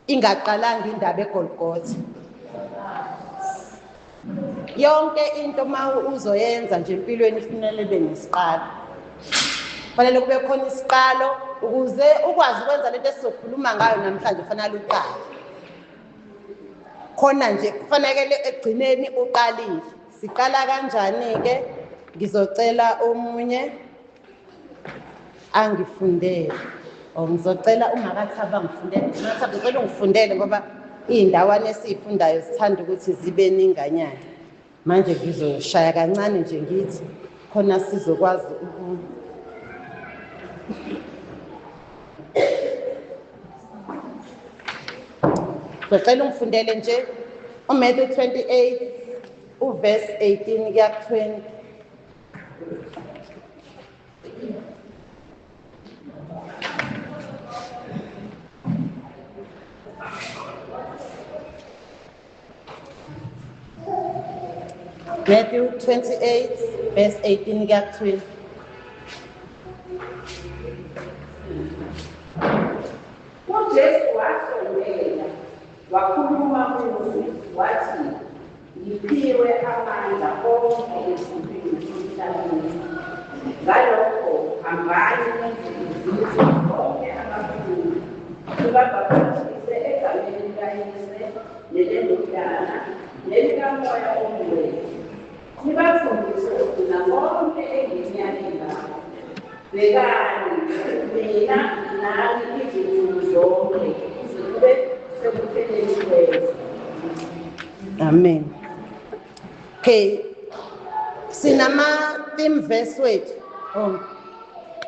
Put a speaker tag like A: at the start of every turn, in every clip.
A: Ingaqalanga indaba eGolgotha. Yonke into uma uzoyenza nje empilweni kufanele ibe nesiqalo. Kufanele kube khona isiqalo ukuze ukwazi ukwenza lento esizokhuluma ngayo namhlanje kufanele uqale. Khona nje kufanele ekugcineni uqalile. Siqala kanjani-ke? Ngizocela omunye angifundele. Or ngizocela uMakathaba angifundele. Makathaba ngicela ungifundele ngoba iy'ndawana esiy'fundayo zithanda ukuthi zibe ninganyana. Manje ngizoshaya kancane nje ngithi khona sizokwazi uku Ngicela ungifundele nje uMatthew 28 uverse 18 kuya ku-20. Matthew 28 verse 18 kuya ku-20.
B: UJesu wasondela wakhuluma kuye wathi, Ngiphiwe amandla onke ezulwini nasemhlabeni. Ngalokho hambani nenze izizwe bonke abafundi, nibabhaphathise egameni likaYise neleNdodana nelikaMoya oNgcwele, nibafundise ukugcina konke enginiyale ngakho. Bhekani, mina nginani izinsuku zonke kuze kube sekupheleni kwezwe.
A: Amen. Okay. Sinama theme verse wethu. Oh.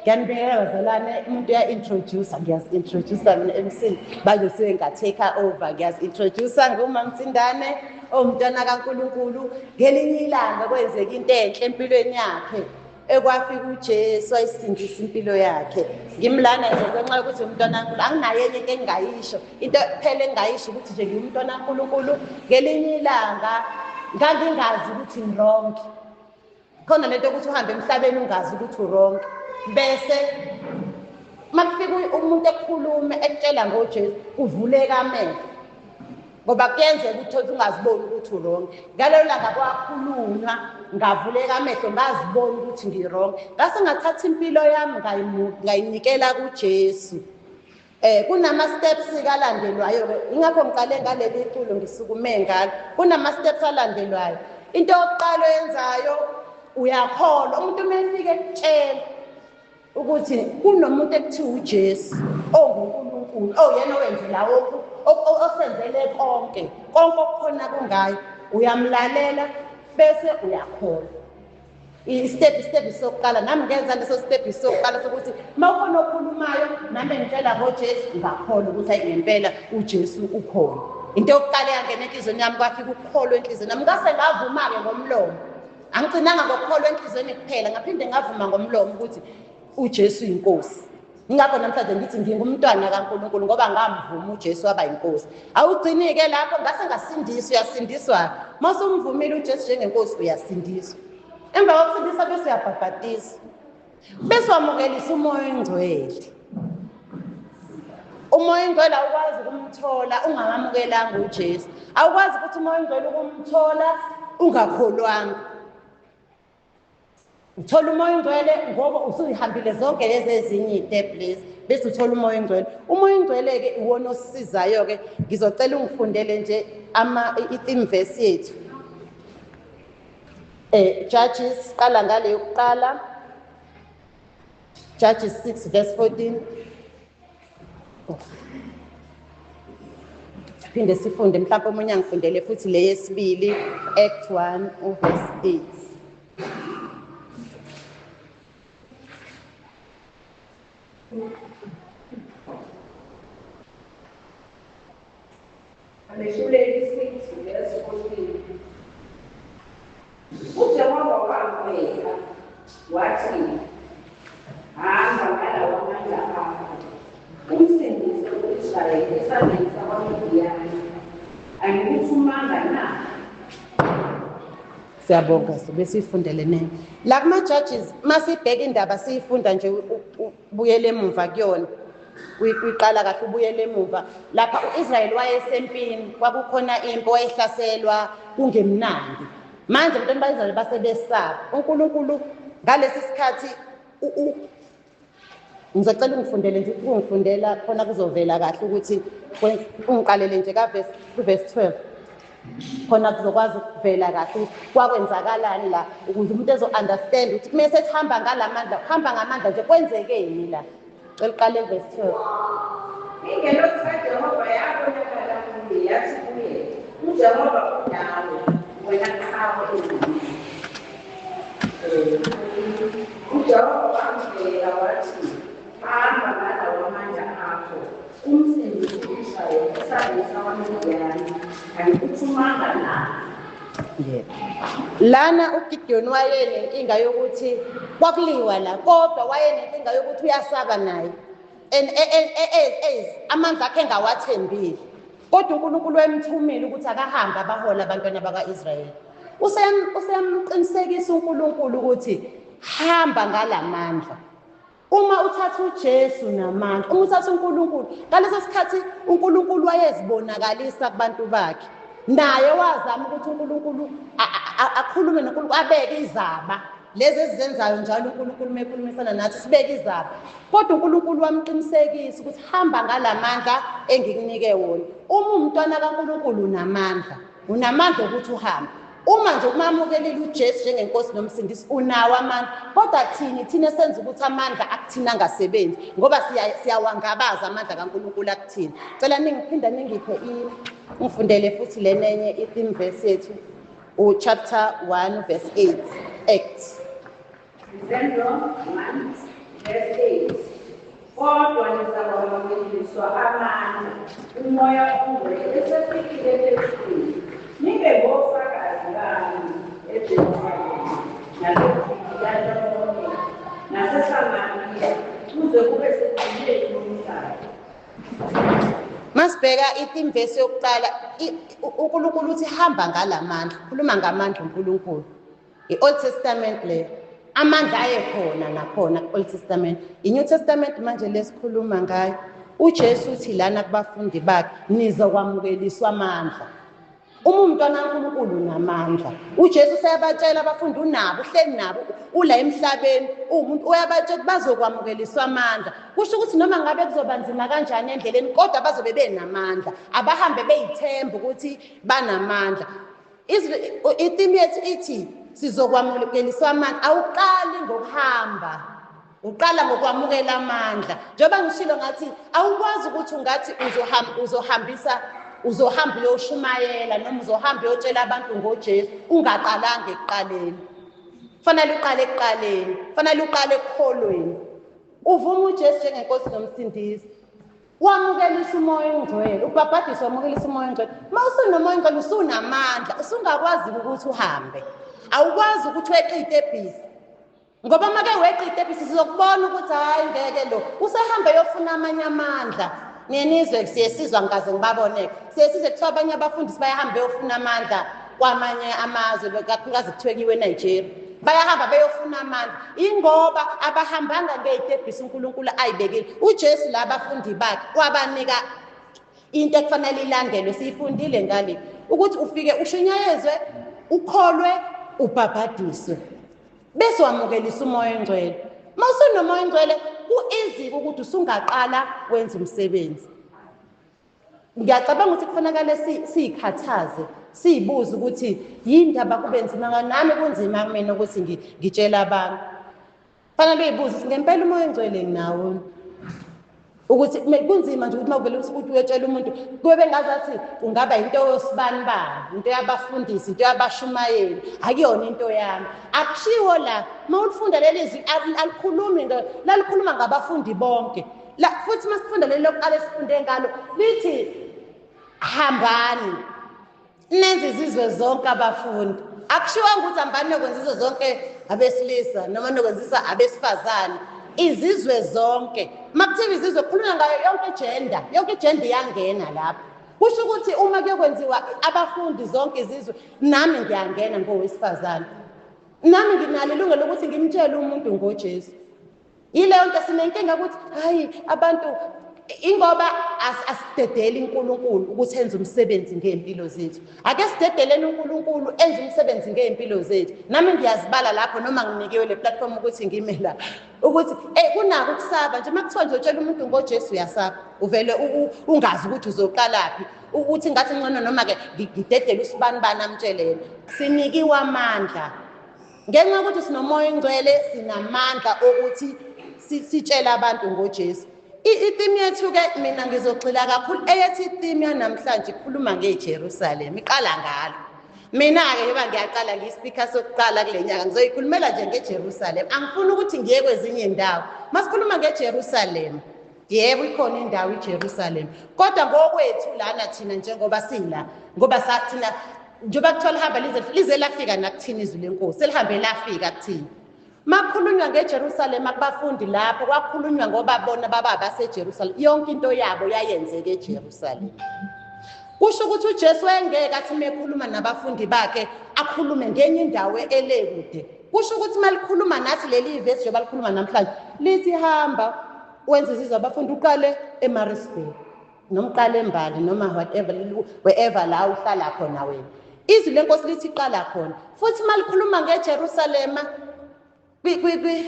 A: Ngiyanibingelela bazalwane, umuntu uya-introduce, ngiyazi-introduce mina MC, manje suke nga-take over, ngiyazi-introduce nguMaMsindane, owumntwana kaNkulunkulu. Ngelinye ilanga kwenzeka into enhle empilweni yakhe. Ekwafika uJesu wayisindisa impilo yakhe. Ngimlana nje ngenxa yokuthi umntwana kaNkulunkulu, anginayo enye into engingayisho. Into kuphela engingayisho ukuthi nje ngiwumntwana kaNkulunkulu. Ngelinye ilanga ngangingazi ukuthi ngi-wrong. Khona lento yokuthi uhambe emhlabeni ungazi ukuthi u-wrong. Bese makufika umuntu ekukhulume ekutshela ngoJesu kuvuleka amehlo. Ngoba kuyenzeka ukuthi ungaziboni ukuthi u-wrong. Ngalelo langa kwakhulunywa ngavuleka amehlo ngazibona ukuthi ngi-wrong. Ngase ngathatha impilo yami ngayinikela kuJesu. Kunama steps kalandelwayo ke, ingakho ngiqale ngaleli culo ngisukume ngalo. Kunama steps alandelwayo. Into yokuqala oyenzayo uyakholwa. Umuntu uma efika ekutshela ukuthi kunomuntu ekuthiwa uJesu onguNkulunkulu, oyena owenzela osenzele konke, konke okukhona kungaye, uyamlalela bese uyakholwa. I-step, step sokuqala, nami ngenza leso step sokuqala sokuthi uma ukhona okhulumayo nami ngitshela ngoJesu, ngakholwa ukuthi hayi ngempela uJesu ukhona. Into yokuqala eyangena enhliziyweni yami kwafika ukukholwa enhliziyweni yami, ngase ngavuma-ke ngomlomo. Angigcinanga ngokukholwa enhliziyweni kuphela, ngaphinde ngavuma ngomlomo ukuthi uJesu uyinkosi. Ingakho namhlanje ngithi ngingumntwana kaNkulunkulu ngoba ngamvuma uJesu waba yinkosi. Awugcini-ke lapho, ngase ngasindiswa, uyasindiswa. Uma usumvumile uJesu njengenkosi uyasindiswa. Emva kokusindiswa bese uyabhabhatiswa. Bese wamukelisa uMoya oNgcwele. uMoya oNgcwele awukwazi ukumthola ungamamukelanga uJesu. Awukwazi ukuthi uMoya oNgcwele ukumthola ungakholwanga. Uthola uMoya oNgcwele ngoba usuyihambile zonke lezi ezinye iy'step lezi, bese uthola uMoya oNgcwele. UMoya oNgcwele-ke iwona osisizayo-ke. Ngizocela ungifundele nje i-theme verse yethu. Judges, qala ngale yokuqala. Judges 6 verse 14. Siphinde sifunde, mhlawumbe omunye angifundele futhi le yesibili, Act 1 uverse 8.
B: Amehluleli 6 verse 14. UJehova wambheka wathi, hamba ngalawa mandla akho, umsindise u-Israyeli esandleni sakwaMidiyani. Angikuthumanga na?
A: Siyabonga, sobe siyifundele nene. La kuma-judges, masibheka indaba siyifunda nje ubuyele emuva kuyona. Uyiqala kahle ubuyele emuva lapha u-Israyeli wayesempini, kwakukhona impi, wayehlaselwa kungemnandi. Manje abantwana ba-Israyeli basebesaba uNkulunkulu ngalesi sikhathi. Ngizocela ungifundele nje, ukungifundela khona kuzovela kahle ukuthi ungiqalele nje kavesi kuvesi 12, khona kuzokwazi ukuvela kahle ukuthi kwakwenzakalani la, ukuze umuntu ezo-understand ukuthi kumele sesihamba ngala mandla, hamba ngamandla nje kwenzekeni la. Cela uqale verse 12.
B: Ingelosi kaJehova yabonakala kuye, yathi kuye, uJehova unawe, wena qhawe elinamandla. UJehova wambheka wathi, hamba ngalawo amandla akho, umsindise u-Israyeli esandleni sakwaMidiyani. Angikuthumanga na?
A: Yebo. Lana uGideon wayenenkinga yokuthi kwakuliwa la, kodwa wayenenkinga yokuthi uyasaba naye. And amandla akhe engawathembile. Kodwa uNkulunkulu wayemthumile ukuthi akahambe abahole abantwana bakwa-Israyeli. Useyamqinisekisa uNkulunkulu ukuthi hamba ngalamandla. Uma uthatha uJesu namandla, uma uthatha uNkulunkulu, ngaleso sikhathi uNkulunkulu wayezibonakalisa kubantu bakhe. Naye wazama ukuthi uNkulunkulu akhulume noNkulunkulu, abeke izaba lezi ezizenzayo njalo uNkulunkulu uma ekhulumisana nathi sibeke izaba. Kodwa uNkulunkulu wamqinisekisa ukuthi hamba ngalamandla engikunike wona. Uma umntwana kaNkulunkulu unamandla, unamandla okuthi uhambe. Uma nje umamukelile uJesu njengenkosi nomsindisi, unawo amandla. Kodwa thina senza ukuthi amandla akuthina angasebenzi, ngoba siyawangabaza amandla kaNkulunkulu akuthina. Cela ningiphinda ningiphe ngifundele futhi lenenye i-theme verse yethu, u-chapter 1 verse 8, Acts.
B: Izenzo 1 verse 8. Kodwa nizakwamukeliswa amandla, uMoya oNgcwele esefikile phezu kwenu, nibe ngofakazi bami eJerusalema naseJudiya lonke naseSamariya, kuze kube sekugcineni komhlaba.
A: Masibheka i-theme verse yokuqala, uNkulunkulu uthi hamba ngalamandla, khuluma ngamandla uNkulunkulu. I-Old Testament le, amandla ayekhona nakhona ku-Old Testament. I-New Testament manje lesikhuluma ngayo, uJesu uthi lana kubafundi bakhe, nizokwamukeliswa amandla. Uma umntwana kaNkulunkulu unamandla, uJesu useyabatshela abafundi, unabo, uhleli nabo, ula emhlabeni, uwumuntu, uyabatshela ukuthi bazokwamukeliswa amandla. Kusho ukuthi noma ngabe kuzoba nzima kanjani endleleni, kodwa bazobe benamandla. Abahambe beyithemba ukuthi banamandla. Itheme yethu ithi sizokwamukeliswa amandla. Awuqali ngokuhamba, uqala ngokwamukela amandla. Njengoba ngishilo ngathi awukwazi ukuthi ungathi uzohamba uyoshumayela noma uzohamba uyotshela abantu ngoJesu ungaqalanga ekuqaleni. Kufanele uqale ekuqaleni, kufanele uqale ekukholweni. Uvuma uJesu njengenkosi nomsindisi. Wamukelisa uMoya oNgcwele, ubhabhadiswa wamukelisa uMoya oNgcwele. Uma usunoMoya oNgcwele usunamandla, usungakwazi ukuthi uhambe. Awukwazi ukuthi weqe itebhisi. Ngoba uma ke weqe itebhisi sizokubona ukuthi hayi ngeke lo, usehambe yofuna amanye amandla. Ngenizwe siye sizwa, ngikaze ngibabone. Siye sizwe kuthiwa abanye abafundisi bayahamba beyofuna amandla kwamanye amazwe, kakhulukazi kuthiwe kuyiwe eNigeria. Bayahamba beyofuna amandla, ingoba abahambanga ngey'tebhisi uNkulunkulu ayibekile. uJesu la abafundi bakhe wabanika into ekufanele ilandelwe, siyifundile ngale, ukuthi ufike ushunyayezwe, ukholwe, ubhabhadiswe, bese wamukelisa uMoya oNgcwele. Uma usunoMoya oNgcwele ku-easy ukuthi usungaqala wenze umsebenzi. Ngiyacabanga ukuthi kufanele siyikhathaze, siyibuze ukuthi yini ndaba kube nzima nami, kunzima kumina ukuthi ngitshele abantu. Fanele uyibuze ukuthi ngempela uMoya oNgcwele nginawo, ukuthi kunzima nje ukuthi mawuvele ukuthi uyotshela umuntu, kube bengazathi kungaba into yosibanibani, into yabafundisi, into yabashumayeli, akuyona into yami. Akushiwo la, uma ulifunda leli zwi alikhulumi into, lalikhuluma ngabafundi bonke. La futhi masifunda leli lokuqala esifunde ngalo lithi hambani nenze izizwe zonke abafundi. Akushiwanga ukuthi hambani nokwenza izizwe zonke abesilisa noma nokwenzisa abesifazane, izizwe zonke. Makuthiwa izizwe kukhulunywa ngayo yonke igender, yonke igender iyangena lapho. Kusho ukuthi uma kuyokwenziwa abafundi zonke izizwe, nami ngiyangena ngowesifazane, nami nginalo ilungelo lokuthi ngimtshele umuntu ngoJesu. Yileyo nto sinenkinga ukuthi hayi abantu Ingoba asidedeli uNkulunkulu ukuthi enze umsebenzi ngey'mpilo zethu. Ake sidedeleni uNkulunkulu enze umsebenzi ngey'mpilo zethu. Nami ngiyazibala lapho noma nginikiwe le platform ukuthi ngime la. Ukuthi kunako ukusaba nje, uma kuthiwa nje utshela umuntu ngoJesu uyasaba, uvele ungazi ukuthi uzoqalaphi, ukuthi ngathi ngcono noma-ke ngidedele usibanibani amtshele yena. Sinikiwe amandla. Ngenxa yokuthi sinomoya ongcwele, sinamandla okuthi sitshele abantu ngoJesu. I-theme yethu-ke mina ngizogxila kakhulu eyethi i-theme yanamhlanje ikhuluma ngeJerusalem, iqala ngalo. Mina-ke njengoba ngiyaqala ngiyi-speaker sokuqala kule nyanga, ngizoyikhulumela nje ngeJerusalem. Angifuni ukuthi ngiye kwezinye iy'ndawo. Masikhuluma ngeJerusalem, yebo ikhona indawo iJerusalem, kodwa ngokwethu lana thina njengoba sila, ngoba thina njengoba kuthiwa lihamba lize lafika nakuthina izwi lenkosi, selihambe lafika kuthina. Makukhulunywa ngeJerusalem kubafundi lapho kwakhulunywa ngoba bona baba baseJerusalem, yonke into yabo yayenzeka eJerusalem. Kusho ukuthi uJesu wayengeke athi mekhuluma nabafundi bakhe akhulume ngenye indawo ele kude. Kusho ukuthi malikhuluma nathi leli vesi njengoba likhuluma namhlanje, lithi hamba wenze izizwe abafundi, uqale eMaritzburg noma uqale eMbali noma whatever, wherever la uhlala khona wena. Izwi lenkosi lithi qala khona. Futhi malikhuluma ngeJerusalema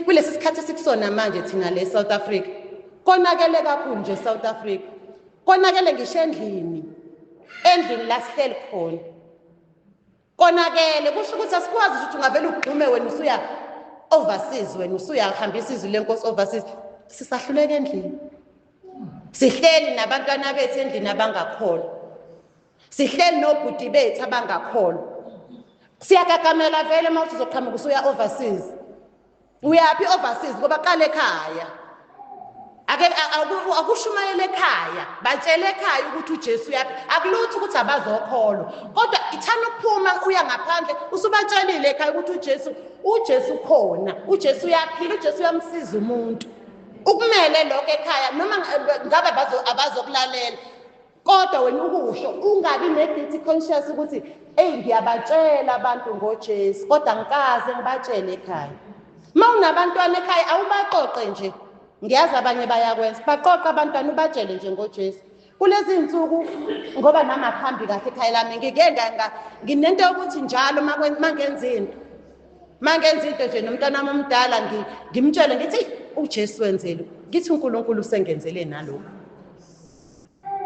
A: kulesi sikhathi esikusona manje thina le South Africa, konakele kakhulu nje South Africa. Konakele ngisho endlini, endlini la sihleli khona konakele. Kusho ukuthi asikwazi ukuthi ungavele ugxume wena usuya overseas, wena usuyahambisa izwi lenkosi overseas. Sisahluleka endlini, sihleli nabantwana bethu endlini abangakholwa, sihleli nobhuti bethu abangakholwa. Siyagagamela vele uma uthi uzoqhamuka usuya overseas. Uyaphi overseas? Ngoba qala ekhaya, ake akushumayele ekhaya, batshele ekhaya ukuthi uJesu uyaphi. Akulutho ukuthi abazokholwa, kodwa ithanda ukuphuma uya ngaphandle usubatshelile ekhaya ukuthi uJesu ukhona, uJesu uyaphila, uJesu uyamsiza umuntu. Ukumele lokho ekhaya, noma ngabe abazokulalela, kodwa wena ukusho, ungabi ne-guilty conscious ukuthi eyi ngiyabatshela abantu ngoJesu kodwa ngikaze ngibatshele ekhaya. Uma unabantwana ekhaya awubaqoqe nje, ngiyazi abanye bayakwenza, baqoqa abantwana ubatshele nje ngoJesu. Kulezi iy'nsuku ngoba nami akuhambi kahle ekhaya lami, ngike nginento yokuthi njalo mangenza into, mangenza into nje nomntwana wami omdala ngimtshele ngithi uJesu wenzele, ngithi uNkulunkulu usengenzele nalokhu.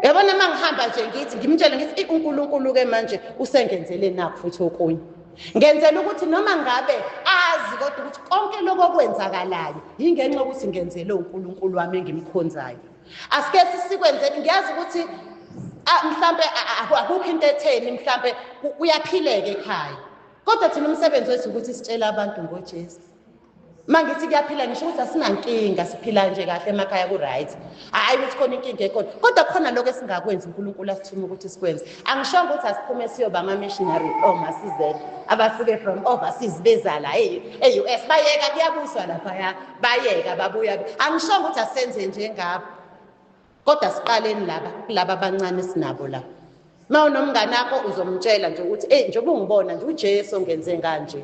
A: Yabona uma ngihamba nje ngithi ngimtshele ngithi uNkulunkulu ke manje usengenzele nakho futhi okunye. Ngenzela ukuthi noma ngabe azi kodwa ukuthi konke lokho okwenzakalayo yingenxa yokuthi ngenzele uNkulunkulu wami engimkhonzayo. Asike sisikwenzeni, ngiyazi ukuthi mhlambe akukho into etheni, mhlambe kuyaphileka ekhaya, kodwa thina umsebenzi wethu ukuthi sitshele abantu ngoJesu. Mangithi kuyaphila ngisho ukuthi asinankinga, siphila nje kahle emakhaya ku-right, hhayi ukuthi khona inkinga ekhona, kodwa khona lokho esingakwenzi uNkulunkulu asithume ukuthi sikwenze. Angishongo ukuthi asiphume siyoba ama-missionary omasizele abasuke from overseas beza la e-US, bayeka kuyabuswa laphaya, bayeka babuya. Angishongo ukuthi asenze njengabo, kodwa siqaleni laba kulaba abancane esinabo la. Uma unomngane wakho uzomtshela nje ukuthi eyi njengoba ungibona nje uJesu ongenze kanje.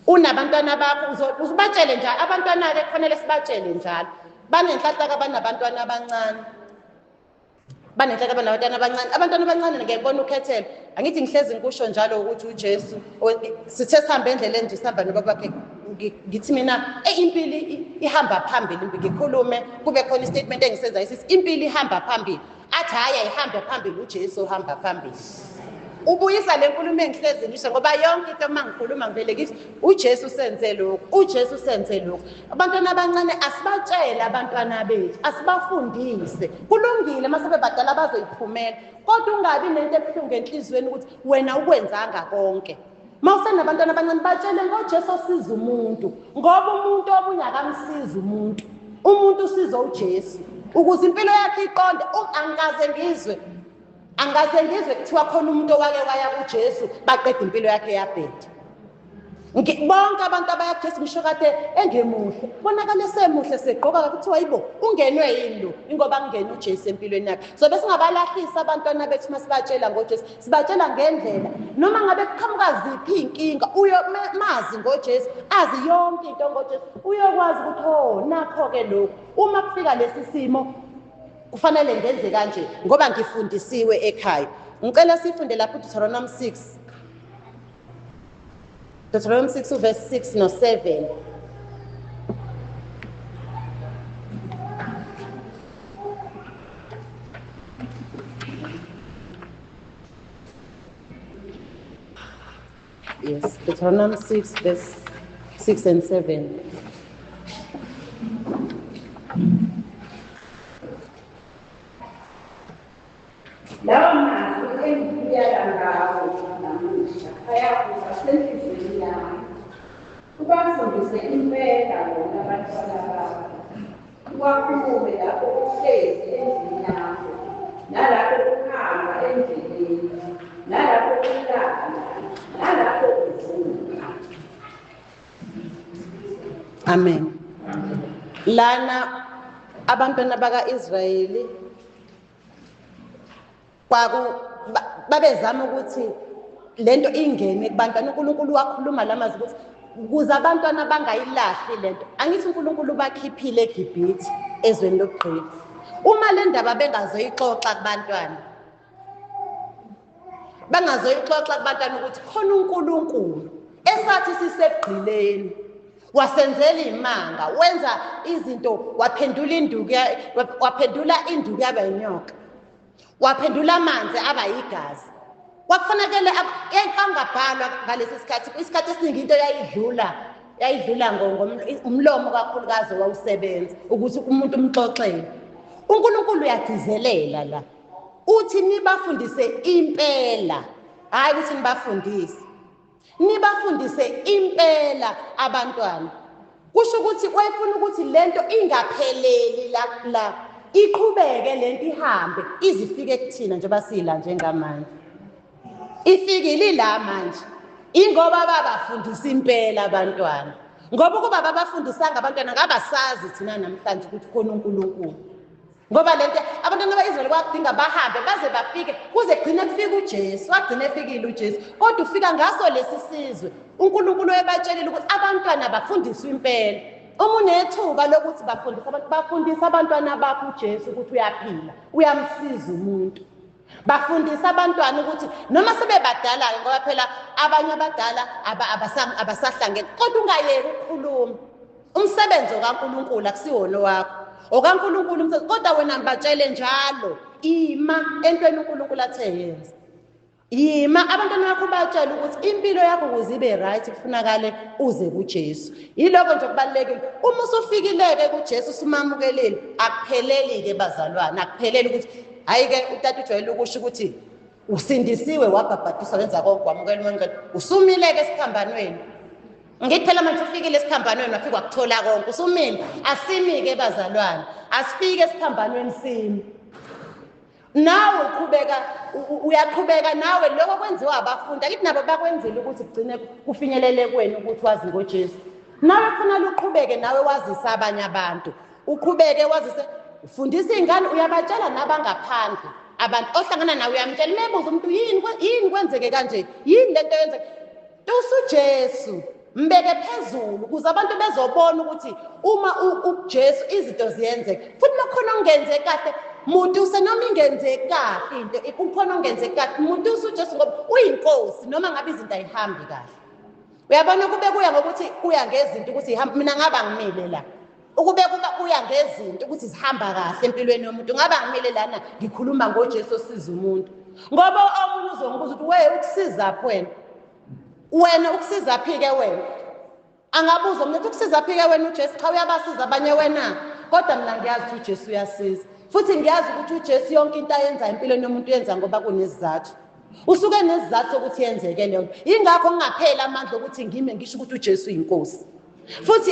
A: Unabantwana bakho uzobatshele njalo, abantwana-ke kufanele sibatshele njalo. Banenhlanhla abanabantwana abancane, banenhlanhla abanabantwana abancane. Abantwana abancane ngiyabona ukhethelo, angithi ngihlezi ngikusho njalo ukuthi uJesu sithe sihambe endleleni nje sihamba nobaba bakhe, ngithi mina impilo ihamba phambili, ngikhulume kube khona istatement engisenzayo sithi impilo ihamba phambili, athi hhayi ayihambe phambili, uJesu uhamba phambili. Ubuyisa le nkulumo engihlezi ngisho, ngoba yonke into uma ngikhuluma ngivele ngithi uJesu usenze lokhu, uJesu usenze lokhu. Abantwana abancane asibatshele abantwana bethu, asibafundise. Kulungile uma sebebadala bazoyiphumela, kodwa ungabi nento ebuhlungu enhliziyweni ukuthi wena ukwenzanga konke. Uma usenabantwana abancane batshele ngoJesu osiza umuntu, ngoba umuntu omunye akamsizi umuntu, umuntu usiza uJesu ukuze impilo yakhe iqonde. Angikaze ngizwe kuthiwa khona umuntu owake waya kuJesu baqeda impilo yakhe yabheda. Bonke abantu abaya kuJesu ngisho kade engemuhle, bonakala esemuhle segqoka kuthiwa yibo ungenwe yini lo, ingoba kungena uJesu empilweni yakhe. So besingabalahlisa abantwana bethu uma sibatshela ngoJesu, sibatshela ngendlela noma ngabe kuqhamuka ziphi iy'nkinga, mazi ngoJesu, azi yonke into ngoJesu, uyokwazi ukuthi oh nakho-ke lokhu uma kufika lesi simo. Kufanele ngenze kanje ngoba ngifundisiwe ekhaya. Ngicela sifunde lapho Deuteronomy 6. Deuteronomy 6 verse 6 no 7. Yes, Deuteronomy 6 verse 6 and 7.
B: Lawa mazwi engikuyala ngawo namuhla ayakuba senhliziyweni yami. Ubafundise impela wona abantwana bakho. Uwakhulume lapho uhlezi endlini yakho, nalapho uhamba endleleni, nalapho ulala, nalapho uvuka.
A: Amen. Lana abantwana baka-Israyeli kwaku babezama ukuthi lento ingene kubantwana. uNkulunkulu wakhuluma lamazwi ukuthi ukuze abantwana bangayilahli lento. Angithi uNkulunkulu bakhiphile eGibhithe ezweni lobugqila. Uma le ndaba bengazoyixoxa kubantwana, bangazoyixoxa kubantwana ukuthi khona uNkulunkulu esathi sisebugqileni wasenzela imanga, wenza izinto, waphendula induku, waphendula induku yaba inyoka, waphendula amanzi aba yigazi. Kwakufanele yayingabhalwa ngalesi sikhathi. Isikhathi esiningi into yayidlula ngomlomo kakhulukazi wawusebenza ukuthi umuntu umxoxele. uNkulunkulu uyagcizelela la, uthi nibafundise impela, hayi ukuthi nibafundise, nibafundise impela abantwana. Kusho ukuthi wayefuna ukuthi lento ingapheleli la la, iqhubeke lento ihambe izifike kuthina njengoba sila njengamanje. Ifikile la manje ingoba babafundisa impela abantwana, ngoba ukuba babafundisanga abantwana ngabasazi thina namhlanje ukuthi khona uNkulunkulu. Ngoba lento abantwana ba-Israyeli kwakudinga bahambe baze bafike kuze kugcine kufika uJesu. Wagcina efikile uJesu, kodwa ufika ngaso lesi sizwe. uNkulunkulu wayebatshelile ukuthi abantwana bafundiswe impela. Uma unethuba lokuthi bafundise abantu, bafundise abantwana bakho uJesu ukuthi uyaphila, uyamsiza umuntu. Bafundise abantwana ukuthi noma sebebadala-ke, ngoba phela abanye abadala abasahlangene, kodwa ungayeki ukukhuluma. Umsebenzi okaNkulunkulu akusiwona owakho, okaNkulunkulu umsebenzi, kodwa wena mbatshele njalo, ima entweni uNkulunkulu athe yenza. Yima abantwana bakho batshele ukuthi impilo yakho ukuze ibe right kufunakale uze kuJesu. Yiloko nje kubalulekile. Uma usufikileke kuJesu usumamukelile, akupheleli-ke bazalwane, akupheleli ukuthi hhayi-ke utata ujwayele ukusho ukuthi usindisiwe, wabhabhadiswa, wenza konke, wamukela uMoya oNgcwele, usumile-ke esiphambanweni. Ngithi phela manje ufikile esiphambanweni, wafika wakuthola konke, usumile. Asimi-ke bazalwane, asifike esiphambanweni simi. Nawe uqhubeka, uyaqhubeka nawe lokho kwenziwa abafundi. Akithi nabo bakwenzile ukuthi kugcine kufinyelele kuwena ukuthi wazi ngoJesu. Nawe kufanele uqhubeke nawe wazise abanye abantu, uqhubeke wazise, ufundise iy'ngane, uyabatshela nabangaphandle abantu ohlangana nawe uyamtshela. Mebuza umuntu yini yini kwenzeke kanje, yini lento yenzeke, tusa uJesu, mbeke phezulu ukuze abantu bezobona ukuthi uma uJesu izinto ziyenzeka. Futhi makhona okungenzeki kahle, mutuse noma ingenzeki kahle into, kukhona okungenzeki kahle, mutuse uJesu ngoba uyinkosi, noma ngabe izinto ayihambi kahle. Uyabona kube kuya ngokuthi kuya ngezinto ukuthi ihamba, mina ngaba ngimile la. Ukube kuba kuya ngezinto ukuthi zihamba kahle empilweni yomuntu, ngaba ngimile lana ngikhuluma ngoJesu osiza umuntu. Ngoba omunye uzongibuza ukuthi we ukusizaphi wena? Wena ukusizaphi-ke wena? Angabuza umuntu ukuthi ukusizaphi-ke wena uJesu? Cha, uyabasiza abanye wena. Kodwa mina ngiyazi ukuthi uJesu uyasiza. Futhi ngiyazi ukuthi uJesu yonke into ayenzayo empilweni yomuntu uyenza ngoba kunesizathu. Usuke nesizathu sokuthi yenzeke leyo nto. Yingakho ngingapheli amandla okuthi ngime ngisho ukuthi uJesu uyinkosi. Futhi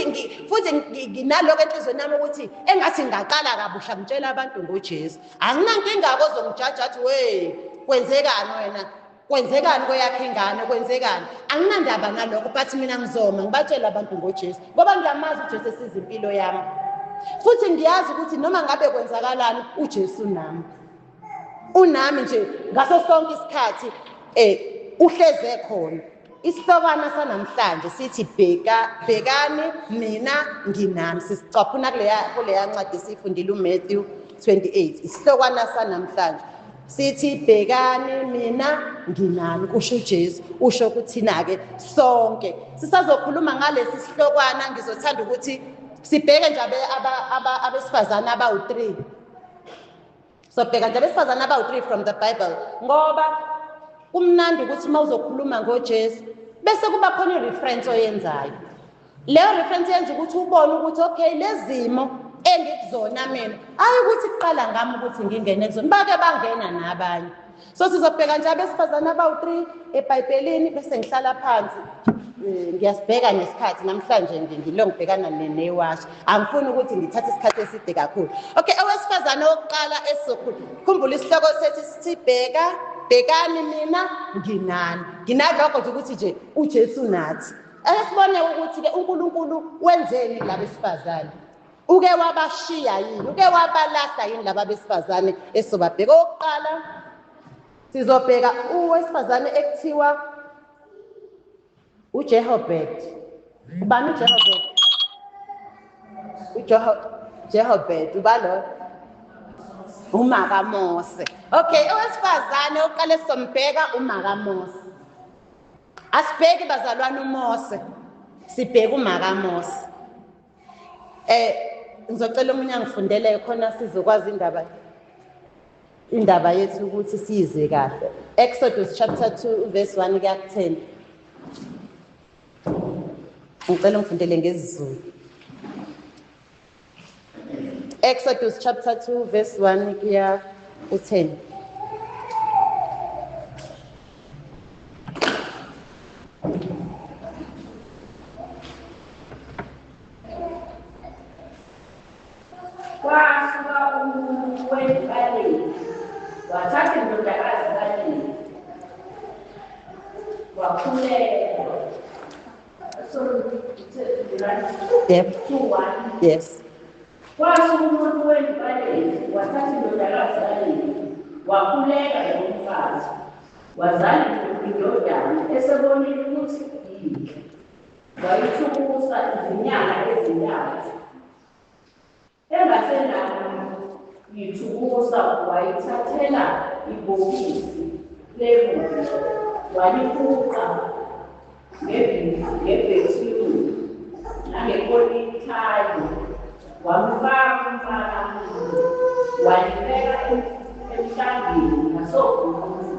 A: futhi nginaloko enhliziyweni yami ukuthi engathi ngingaqala kabusha ngitshela abantu ngoJesu. Anginankinga ozongijaja athi we kwenzekani wena? Kwenzekani kweyakho ingane? Kwenzekani? Anginandaba nalokho, but mina ngizoma ngibatshele abantu ngoJesu ngoba ngiyamazi uJesu esiza impilo yami. Futhi ngiyazi ukuthi noma ngabe kwenzakalani uJesu nami. Unami nje ngaso sonke isikhathi, uhleze khona. Isihlokwana sanamhlanje sithi bhekani mina nginami. Sisicaphuna kuleya ncwadi esiyifundile uMatthew 28. Isihlokwana sanamhlanje sithi bhekani mina nginani, kusho uJesu, usho kuthina-ke sonke. Sisazokhuluma ngalesi sihlokwana, ngizothanda ukuthi sibheke nje abesifazane abawu-3. Sobheka nje abesifazane abawu-3 from the Bible, ngoba kumnandi ukuthi uma uzokhuluma ngoJesu bese kuba khona i-reference oyenzayo. Leyo reference yenza ukuthi ubone ukuthi okay, lezimo engikuzona mina ayi ukuthi kuqala ngami ukuthi ngingene kuzona, bake bangena nabanye. So sizobheka nje abesifazane abawu-3 eBhayibhelini bese ngihlala phansi. Ngiyasibheka nesikhathi namhlanje, ngilo ngibhekana newashi, angifuni ukuthi ngithathe isikhathi eside kakhulu. Okay, owesifazane wokuqala esizokhuluma, khumbula isihloko sethu sithi bheka, bhekani mina nginani. Nginalokho nje ukuthi nje uJesu nathi. Ake sibone ukuthi-ke uNkulunkulu wenzeni kulaba besifazane. Uke wabashiya yini? Uke wabalahla yini laba besifazane esizobabheka? Owokuqala sizobheka owesifazane ekuthiwa uJehobed. Ubani uJehobed? UJehobed uba lo? UmakaMose. Okay, owesifazane oqala esizombheka umakaMose. Asibheki bazalwane uMose, sibheka umakaMose. Ngizocela omunye angifundele khona sizokwazi indaba yethu ukuthi siyize kahle. Exodus chapter 2 verse 1 kuya ku 10. Ngicela ungifundele ngesiZulu. Exodus chapter 2 verse 1 kuya ku 10.
B: Kwasuka umuntu wendlu wathatha indodakazi kaLevi, wakhulelwa. Sorry,
A: Yep.
B: 2:1.
A: Yes.
B: Kwasuka umuntu wendlu kaLevi, wathatha indodakazi kaLevi, wakhulelwa lomfazi, wazala indodana esebonile ukuthi yinhle. Wayithukusa izinyanga ezintathu. Engasenakuyithukusa wayithathela ibhokisi lembuzi, walifuqa ngebhethilu nangekolithayi, wamfaka umfana kulo, walibeka emhlangeni ngasogwini.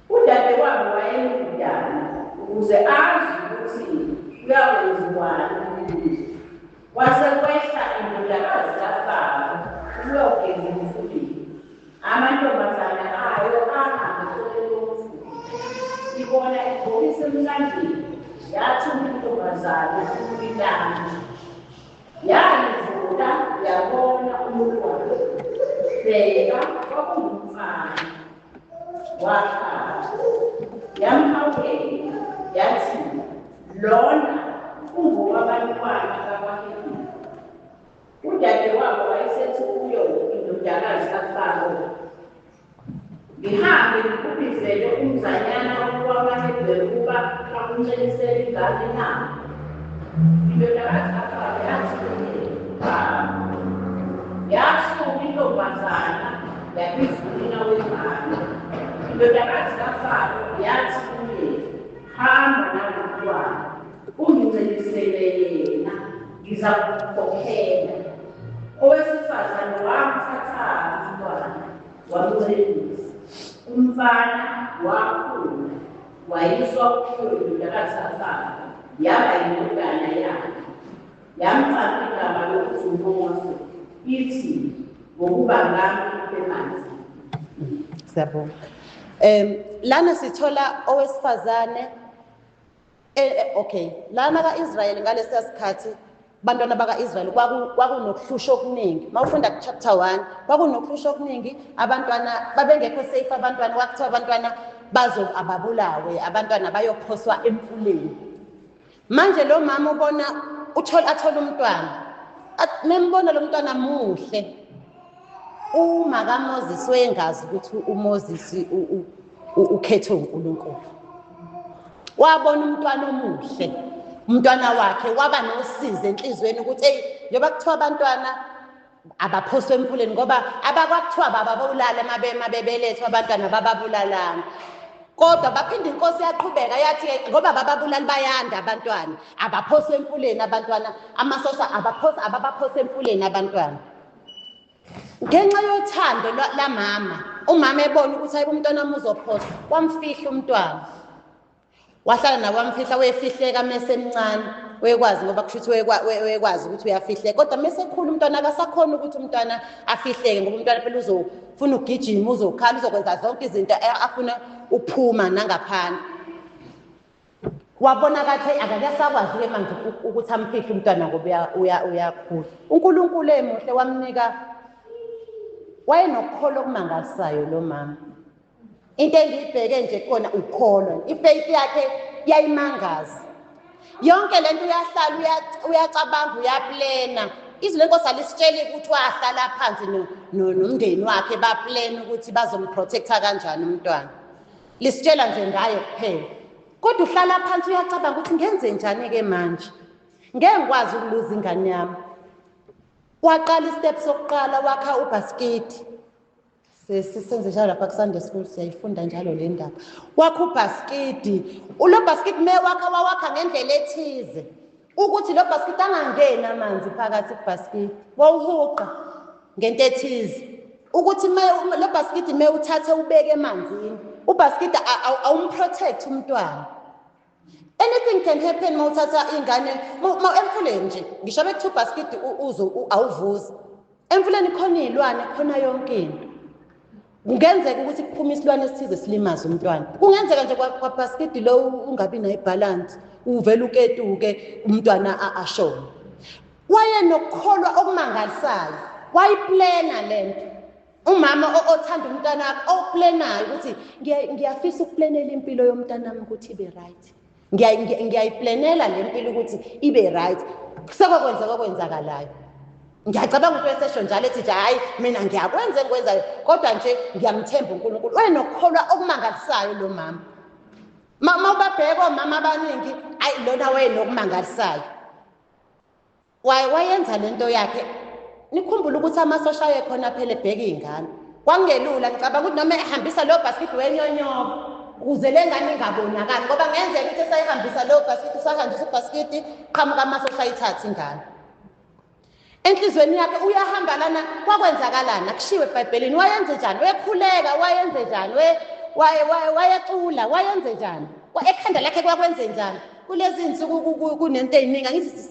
B: Udadewabo wayemdala ukuze azi ukuthi kuyakwenziwani kuye. Kwase kwehla indodakazi kaFaro ukuyogeza emfuleni. Amantombazane ayo ahambe eceleni komfula. Ibona ibhokisi emhlangeni, yathuma intombazane ukulilanda. Yalivula yabona umntwana. Bheka, kwakungumfana. Wakhala. Yamhawukela yathi, lona ungowabantwana bakwaHebheru. Udadewabo wayesethi kuyo indodakazi kaFaro, ngihambe ngikubizele umzanyana wamaHebheru ukuba akuncelisele ingane na? Indodakazi kaFaro yathi kuye, cha. Yasuka intombazana yabiza unina wengane. Indodakazi kaFaro yathi kuye, hamba nalo mntwana, ungincelisele yena, ngizakukhokhela. Owesifazane wamthatha umntwana wamncelisa. Umfana wakhula, wayiswa kuyo indodakazi kaFaro, yaba yindodana yakhe. Yamqamba igama lokuthi uMose, ithi ngokuba ngami emanzini.
A: Siyabonga. Lana sithola owesifazane okay, lana kaIsrael ngalesiya sikhathi bantwana bakaIsrael kwakunokuhlushwa okuningi. Mawufunda ku chapter 1 kwakunokuhlushwa okuningi, abantwana babengekho safe, abantwana kwakuthiwa abantwana bazo ababulawe, abantwana bayophoswa emfuleni. Manje lo mama ubona uthola athola umntwana. Membona lo mntwana muhle. Uma kaMoses wayengazi ukuthi uMoses ukhethwe uNkulunkulu. Wabona umntwana omuhle. Umntwana wakhe waba nosizi enhlizweni ukuthi hey, njengoba kuthiwa abantwana Abaphoswe emfuleni ngoba abakwakuthiwa bababulala mabebelethwa abantwana bababulalanga. Kodwa baphinde inkosi yaqhubeka yathi ngoba bababulali bayanda abantwana, abaphoswe emfuleni abantwana, amasosha ababaphose emfuleni abantwana. Ngenxa yothando lamama, umama ebona ukuthi hayibo umntwana wami uzophoswa, wamfihla umntwana. Wahlala naye wamfihla, wefihleka mese emncane, wekwazi ngoba kusho ukuthi wekwazi ukuthi uyafihleka. Kodwa mese ekhula umntwana akasakhona ukuthi umntwana afihleke, ngoba umntwana phela uzofuna ukugijima, uzokhala, uzokwenza zonke izinto afuna ukuphuma nangaphandle. Wabona kathi akakasakwazi-ke manje ukuthi amfihle umntwana ngoba uyakhula. uNkulunkulu emuhle wamnika, wayenokukholwa okumangalisayo lo mama. Into engiyibheke nje kona ukholwa, ifaith yakhe yayimangaza. Yonke lento uyahlala uyacabanga, uyaplena. Izwi lenkosi alisitsheli ukuthi wahlala phansi nomndeni wakhe baplena ukuthi bazomprotecta kanjani umntwana. Lisitshela nje ngaye kuphela. Kodwa uhlala phansi uyacabanga ukuthi ngenze njani-ke manje, ngeke ngikwazi ukuluza ingane yami. Waqala istep sokuqala, wakha ubhasikidi. Sisenze njalo lapha ku-Sunday school, siyayifunda njalo le ndaba. Wakha ubhasikidi. Ulo bhasikidi me wakha wawakha ngendlela ethize ukuthi lo bhasikidi angangeni amanzi phakathi kubhasikidi, wawuhuqa ngento ethize ukuthi lo bhasikidi me uthathe ubeke emanzini, ubhasikidi awumprotect umntwana. Anything can happen uma uthatha ingane emfuleni nje, ngisho bekuthiwa ubhasikidi awuvuzi. Emfuleni khona iy'lwane, khona yonke into. Kungenzeka ukuthi kuphume isilwane esithize silimaze umntwana. Kungenzeka nje kwabhasikidi lo ungabi nayo ibhalansi, uvele uketuke umntwana ashone. Wayenokukholwa okumangalisayo, wayiplena lento. Umama othanda umntwana wakhe, oplenayo ukuthi ngiyafisa ukuplanela impilo yomntanami ukuthi ibe right. Ngiyayiplanela le mpilo ukuthi ibe right. Sekokwenza okwenzakalayo. Ngiyacabanga ukuthi wesesho njalo ethi nje hayi mina ngiyakwenza engikwenzayo, kodwa nje ngiyamthemba uNkulunkulu. Wayenokukholwa okumangalisayo lo mama. Uma ubabheka omama abaningi, ayi lona wayenokumangalisayo. Wayenza lento yakhe. Nikhumbule ukuthi amasosha ayekhona phela ebheka iy'ngane. Kwakungelula, ngicabanga ukuthi noma ehambisa leyo bhasikidi wenyonyoba ukuze le ngane ingabonakali, ngoba ngenzeka ukuthi esayihambisa leyo bhasikidi, usahambisa ubhasikidi, qhamuka amasosha ayithathe ingane. Enhlizweni yakhe uyahamba lana, kwakwenzakalani? Akushiwe eBhayibhelini. Wayenze njani? Wekhuleka, wayenze njani? Wayecula, wayenze njani? Ekhanda lakhe kwakwenze njani? Kulezi insuku kunento eyiningi, angithi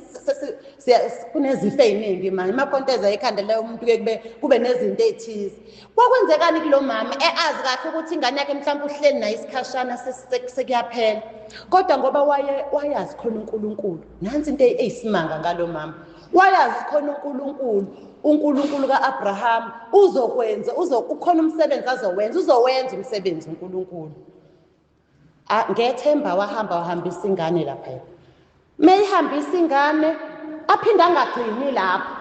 A: kunezifo eziningi manje, makonteza ekhanda leyo umuntu ke kube nezinto ezithize. Kwakwenzekani kulo mama eazi kahle ukuthi ingane yakhe mhlawumbe uhleli naye isikhashana sekuyaphela, kodwa ngoba wayazi khona uNkulunkulu. Nansi into eyisimanga ngalo mama, wayazi khona uNkulunkulu, uNkulunkulu kaAbraham uzokwenza, ukhona umsebenzi azowenza, uzowenza umsebenzi uNkulunkulu. Ngethemba wahamba wahambisa ingane lapha. Meyihambisa ingane aphinde angagcini lapho.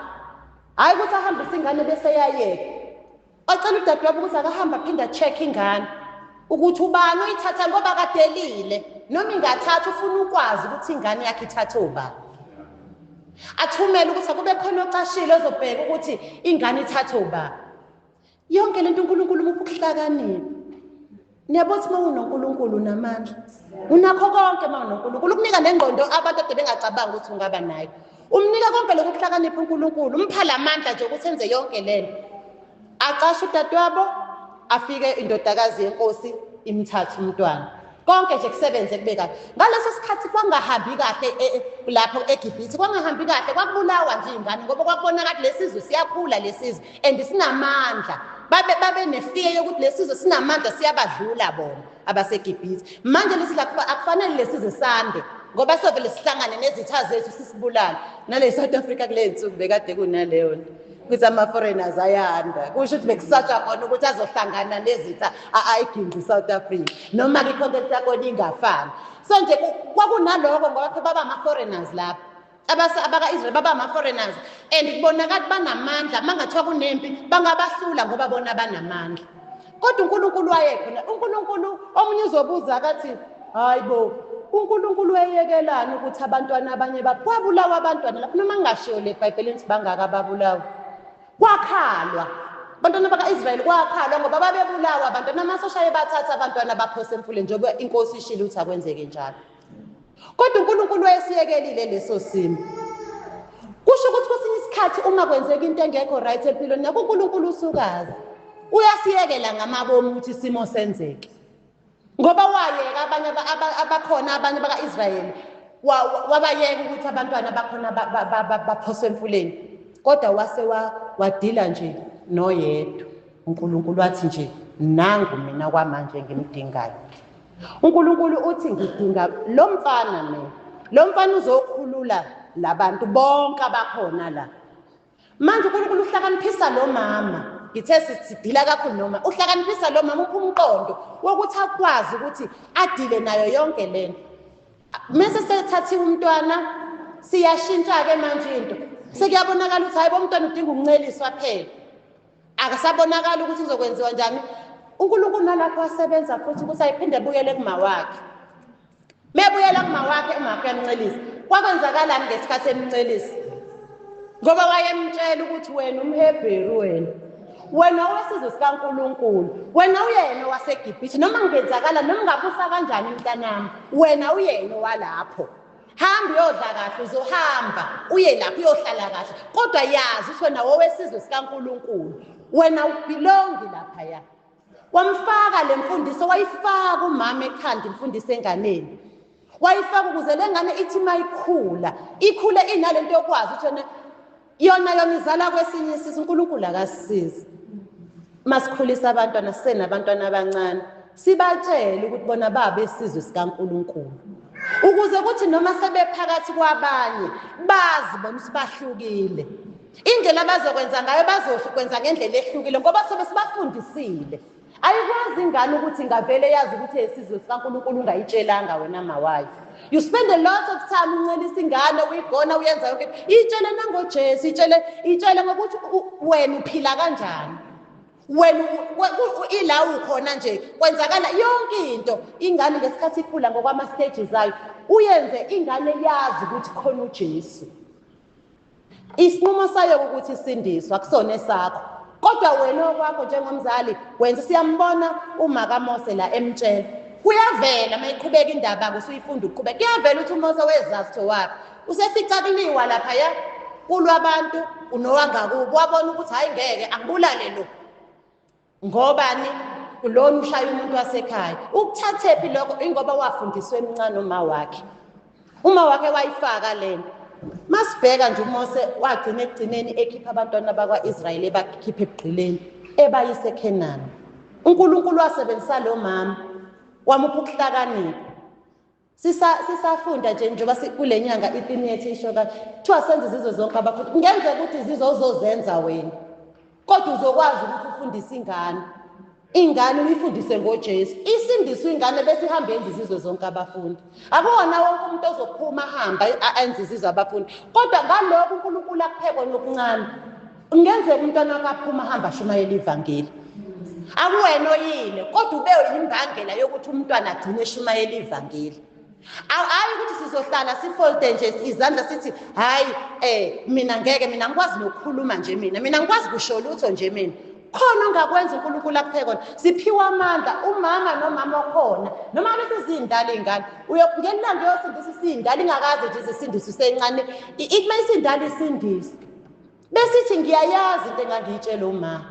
A: Hayi ukuthi ahambise ingane bese yayeka. Wacela udadewabo ukuthi akahambe aphinde acheck ingane ukuthi ubani uyithatha, ngoba kadelile noma ingathatha, ufuna ukwazi ukuthi ingane yakhe ithathe ubani. Athumele ukuthi akube khona ocashile ozobheka ukuthi ingane ithathe ubani. Yonke lento uNkulunkulu umupha ukuhlakanipha. Niyabona ukuthi uma unoNkulunkulu unamandla, unakho konke. Uma unoNkulunkulu ukunika nengqondo abantu ade bengacabanga ukuthi ungaba nayo. Umnika konke lokhu kuhlakanipha uNkulunkulu, umpha lamandla nje ukuthi enze yonke lento. Acashe udadewabo, afike indodakazi yenkosi imthathe umntwana. Konke nje kusebenze kube kahle. Ngaleso sikhathi kwangahambi kahle lapho eGibhithe, kwangahambi kahle, kwakubulawa nje ingane ngoba kwakubonakala lesizwe siyakhula lesizwe and sinamandla. Babe nefiye yokuthi lesizwe sinamandla, siyabadlula bona abaseGibhithe. Manje lesizwe akufanele lesizwe sande ngoba sovele sihlangane nezitha zethu sisibulale. Nale South Africa kule nsuku bekade kunaleyo nto ukuthi ama-foreigners ayanda, kusho ukuthi bekusatshwa khona ukuthi azohlangana nezitha ayigingqi South Africa, noma-ke i-context yakhona ingafani. So nje kwakunaloko ngoba phela baba ama-foreigners lapho, abaka-Israel baba ama-foreigners and kubonakala banamandla, uma ngathiwa kunempi bangabahlula ngoba bona banamandla. Kodwa uNkulunkulu wayekhona. uNkulunkulu omunye uzobuza akathi hayi bo, uNkulunkulu weyekelani ukuthi abantwana abanye kwabulawa abantwana lapho, noma ngingashiwo le Bhayibhelini ukuthi bangaka ababulawa. Kwakhalwa abantwana baka-Israyeli, kwakhalwa ngoba babebulawa abantwana, amasosha ayebathatha abantwana baphose emfuleni njengoba inkosi ishilo ukuthi akwenzeke njalo. Kodwa uNkulunkulu wayesiyekelile leso simo. Kusho ukuthi kwesinye isikhathi uma kwenzeka into engekho right empilweni yakho, uNkulunkulu usukazi uyasiyekela ngamabomu ukuthi isimo senzeke. Ngoba wayeka abanye abakhona, abanye baka-Israyeli wabayeka ukuthi abantwana bakhona baphoswe emfuleni, kodwa wase wadila nje noyedwa. uNkulunkulu wathi nje nangu mina kwamanje ngimdingayo. uNkulunkulu uthi ngidinga lo mfana mina, lo mfana uzokhulula labantu bonke abakhona la. Manje uNkulunkulu uhlakaniphisa lo mama, ngithe sidila kakhulu noma uhlakaniphisa lo mama, upha umqondo wokuthi akwazi ukuthi adile nayo yonke lento. Mese sethathiwe umntwana, siyashintsha-ke manje into, sekuyabonakala ukuthi hayi bo, umntwana udinga ukunceliswa phela, akasabonakala ukuthi kuzokwenziwa njani. uNkulunkulu nalapho wasebenza futhi ukuthi ayiphinde ebuyele kuma wakhe. Mebuyela kuma wakhe, umakhe uyamncelisa. Kwakwenzakalani ngesikhathi emncelisa? Ngoba wayemtshela ukuthi wena umHebheru, wena owesizwe sikaNkulunkulu, wena uyena owaseGibhithe, noma ngenzakala noma ngabusa kanjani mntanami, wena uyena owalapho. Hamba uyodla kahle, uzohamba uye lapho uyohlala kahle, kodwa yazi ukuthi wena owesizwe sikaNkulunkulu, wena ubelongi laphaya. Wamfaka le mfundiso, wayifaka umama ekhanda imfundiso enganeni, wayifaka ukuze le ngane ithi mayikhula ikhule inalento yokwazi ukuthi yona yona izala kwesinye isizwe. uNkulunkulu akasisizi masikhulisa abantwana, sisenabantwana abancane, sibatshele ukuthi bona babesizwe sikaNkulunkulu, ukuze kuthi noma sebephakathi kwabanye bazi bona ukuthi bahlukile. Indlela abazokwenza ngayo bazokwenza ngendlela ehlukile ngoba sobe sibafundisile. Ayikwazi ingane ukuthi ingavele yazi ukuthi esizwe sikaNkulunkulu ungayitshelanga wena mawayo. You spend a lot of time uncelisa ingane, uyigona, uyenza yonke, itshele nangoJesu, itshele ngokuthi wena uphila kanjani, wena ila ukhona nje kwenzakala yonke into. Ingane ngesikhathi ikhula ngokwama stages ayo, uyenze ingane yazi ukuthi khona uJesu. Isinqumo sayo ukuthi isindiswa akusona esakho, kodwa wena okwakho njengomzali wenza. Siyambona uma kaMose la emtshela, kuyavela mayiqhubeka indaba usuyifunda uqhubeka, kuyavela ukuthi uMose wezazi ukuthi owaphi, usefica kuliwa laphaya kulwa abantu unowangakubo, wabona ukuthi hayi ngeke angibulale lo, ngobani lona ushaya umuntu wasekhaya. Ukuthathephi lokho? Ingoba wafundiswa emncane uma wakhe, uma wakhe wayifaka lento. Masibheka nje uMose wagcina ekugcineni ekhipha abantwana bakwa-Israyeli, ebakhipha ebugqileni ebayise eKhenani. uNkulunkulu wasebenzisa lo mama, wamupha ukuhlakanipha. Sisafunda nje njengoba kule nyanga itheme yethu isho kanje, kuthiwa senze izizwe zonke abafundi. Kungenzeka ukuthi izizwe uzozenza wena, kodwa uzokwazi ukuthi ufundise ingane, ingane uyifundise ngoJesu, isindiswe ingane bese ihambe yenza izizwe zonke abafundi. Akuwona wonke umuntu ozophuma ahamba enze izizwe abafundi, kodwa ngalokho uNkulunkulu akuphe kona okuncane, kungenzeka umntwana wakho aphuma ahamba ashumayela ivangeli. Akuwena oyile, kodwa ube yimbangela yokuthi umntwana agcine eshumayela ivangeli. Hayi ukuthi sizohlala sifolde nje izandla sithi hayi mina ngeke, mina ngikwazi nokukhuluma nje, mina ngikwazi kusho lutho nje mina. Khona ongakwenza uNkulunkulu akuphe kona. Siphiwa amandla umama nomama okhona, noma ngabe sezindala iy'ngane, ngelanga uyosindisa isindala, ingakaze nje izisindise isencane, ithi uma isindala isindise. Besithi ngiyayazi into engangiyitshela umama,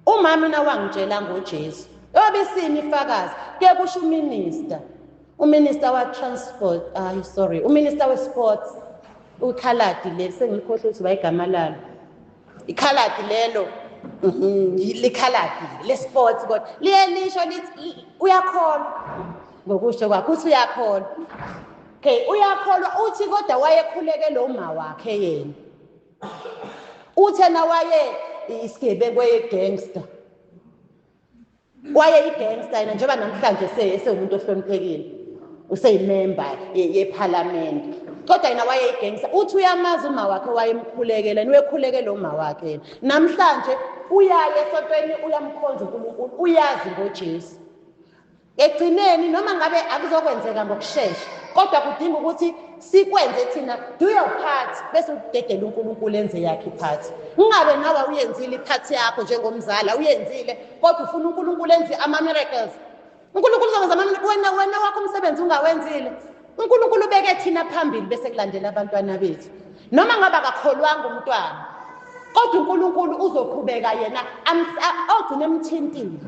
A: umama mina wangitshela ngoJesu, yobe isimi ifakazi. Kuye kusho uminister, uminister wa-transport, ay sorry, uminister we-sports, ukhaladi leli sengilikhohlwe ukuthi bayigama lalo, ikhaladi lelo, likhaladi le-sports, kodwa liye lisho lithi uyakholwa, ngokusho kwakhe uthi uyakholwa. Okay, uyakholwa uthi, kodwa wayekhuleke lo ma wakhe yena, uthena waye isigebengu, gangster, waye i-gangster yena, njengoba namhlanje sewumuntu ohloniphekile, useyimemba yephalamende, kodwa yena waye i-gangster. Uthi uyamazi uma wakhe wayemkhulekela, niwekhulekela uma wakhe yena, namhlanje uyaye esontweni, uyamkhonza uNkulunkulu, uyazi ngoJesu. Ekugcineni noma ngabe akuzokwenzeka ngokushesha, Kodwa kudinga ukuthi sikwenze thina, do your part, bese udedela uNkulunkulu enze yakhe ipart. Ungabe nawe uyenzile ipart yakho njengomzali, uyenzile, kodwa ufuna uNkulunkulu enze ama-miracles. uNkulunkulu uzokwenza ama-miracles, wena wakho umsebenzi ungawenzile. uNkulunkulu ubeke thina phambili bese kulandela abantwana bethu. Noma ngabe akakholwanga umntwana, kodwa uNkulunkulu uzoqhubeka yena ogcina emthintile.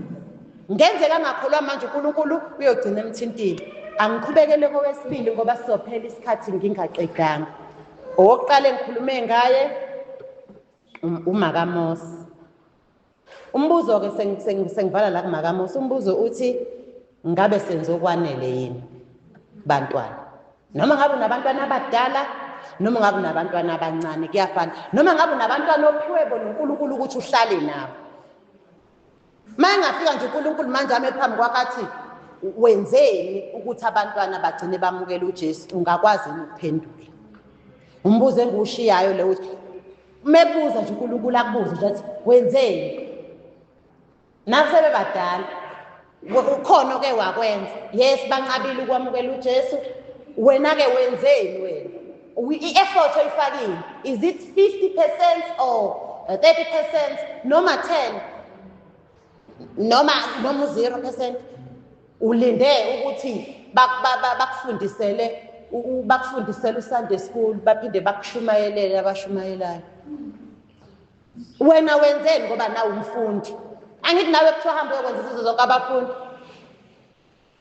A: Ngenzeka angakholwa manje, uNkulunkulu uyogcina emthintile. Angiqhubekele kowesibili ngoba sizophela isikhathi ngingaqedanga. Owokuqala engikhulume ngaye uMakaMose. Umbuzo-ke sengivala la kuMakaMose, umbuzo uthi ngabe senze okwanele yini bantwana? Noma ngabe unabantwana abadala, noma ngabe unabantwana abancane, kuyafana. Noma ngabe unabantwana ophiwe bona uNkulunkulu ukuthi uhlale nabo. Uma engafika nje uNkulunkulu manje ame phambi kwakhe athi wenzeni ukuthi abantwana bagcine bamukele uJesu, ungakwazi yini ukuphendula? Umbuzo engiwushiyayo le uthi mebuza nje uNkulunkulu akubuze nje athi wenzeni? Nasebebadala ukhona oke wakwenza, yes, banqabile ukwamukela uJesu, wena ke wenzeni wena? I-effort oyifakile, is it 50% or 30% noma 10 noma 0%? Ulinde ukuthi bakufundisele uSunday school, baphinde bakushumayelele abashumayelayo. Wena wenzeni ngoba nawe umfundi? Angithi nawe kuthiwa hamba uyokwenza izinto zonke abafundi.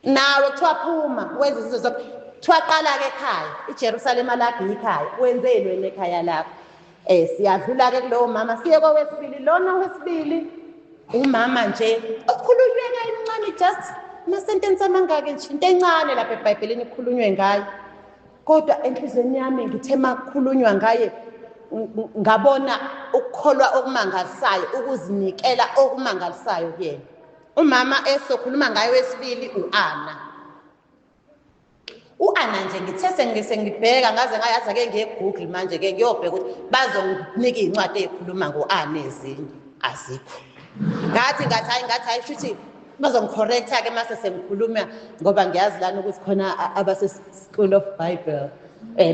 A: Nawe kuthiwa phuma wenze izinto zonke. Kuthiwa qala-ke ekhaya, iJerusalema lakho ikhaya, wenzeni wena ekhaya lakho? Siyadlula-ke kulowo mama, siye kowesibili. Lona wesibili umama nje okhulunywe kancane, just ama-sentence amangaki nje, into encane lapha eBhayibhelini kukhulunywe ngayo. Kodwa enhliziyweni yami ngithe makukhulunywa ngaye ngabona ukukholwa okumangalisayo, ukuzinikela okumangalisayo kuyena. Umama esokhuluma ngaye wesibili u-Anna. U-Anna nje ngithe sengibheka ngaze ngayazi ake ngiye Google manje ke ngiyobheka ukuthi bazonginika iy'ncwadi ey'khuluma ngo-Anna ezinye, azikho. Ngathi hayi shuthi bazongicorrecta ke mase sengikhuluma, ngoba ngiyazi lana ukuthi khona abase School of Bible.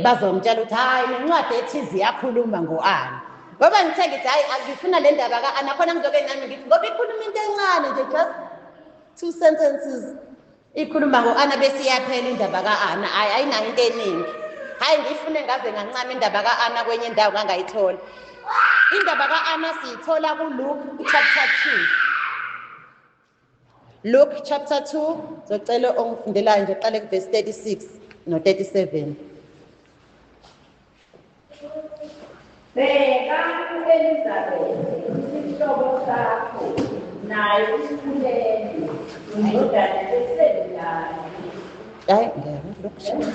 A: Bazongitshela ukuthi hayi nencwadi ethize iyakhuluma ngo-Anna. Ngoba ngithe ngithi hayi angifuna le ndaba ka-Anna, khona ngizoke nami ngithi ngoba ikhuluma into encane nje, just 2 sentences. Ikhuluma ngo-Anna bese iyaphela indaba ka-Anna. Hayi ayinayo into eningi. Hayi ngifune ngaze ngancama indaba ka-Anna kwenye indawo ngangayithola. Indaba ka-Anna siyithola kuLuke chapter 2. Luke chapter 2, ngizocela ongifundelayo nje qale kuverse 36 no 37.
B: Bheka u-Elizabeth, isihlobo sakho, naye usikhulelwe, indodana esendala.
A: Hayi, ngeke, Luke chapter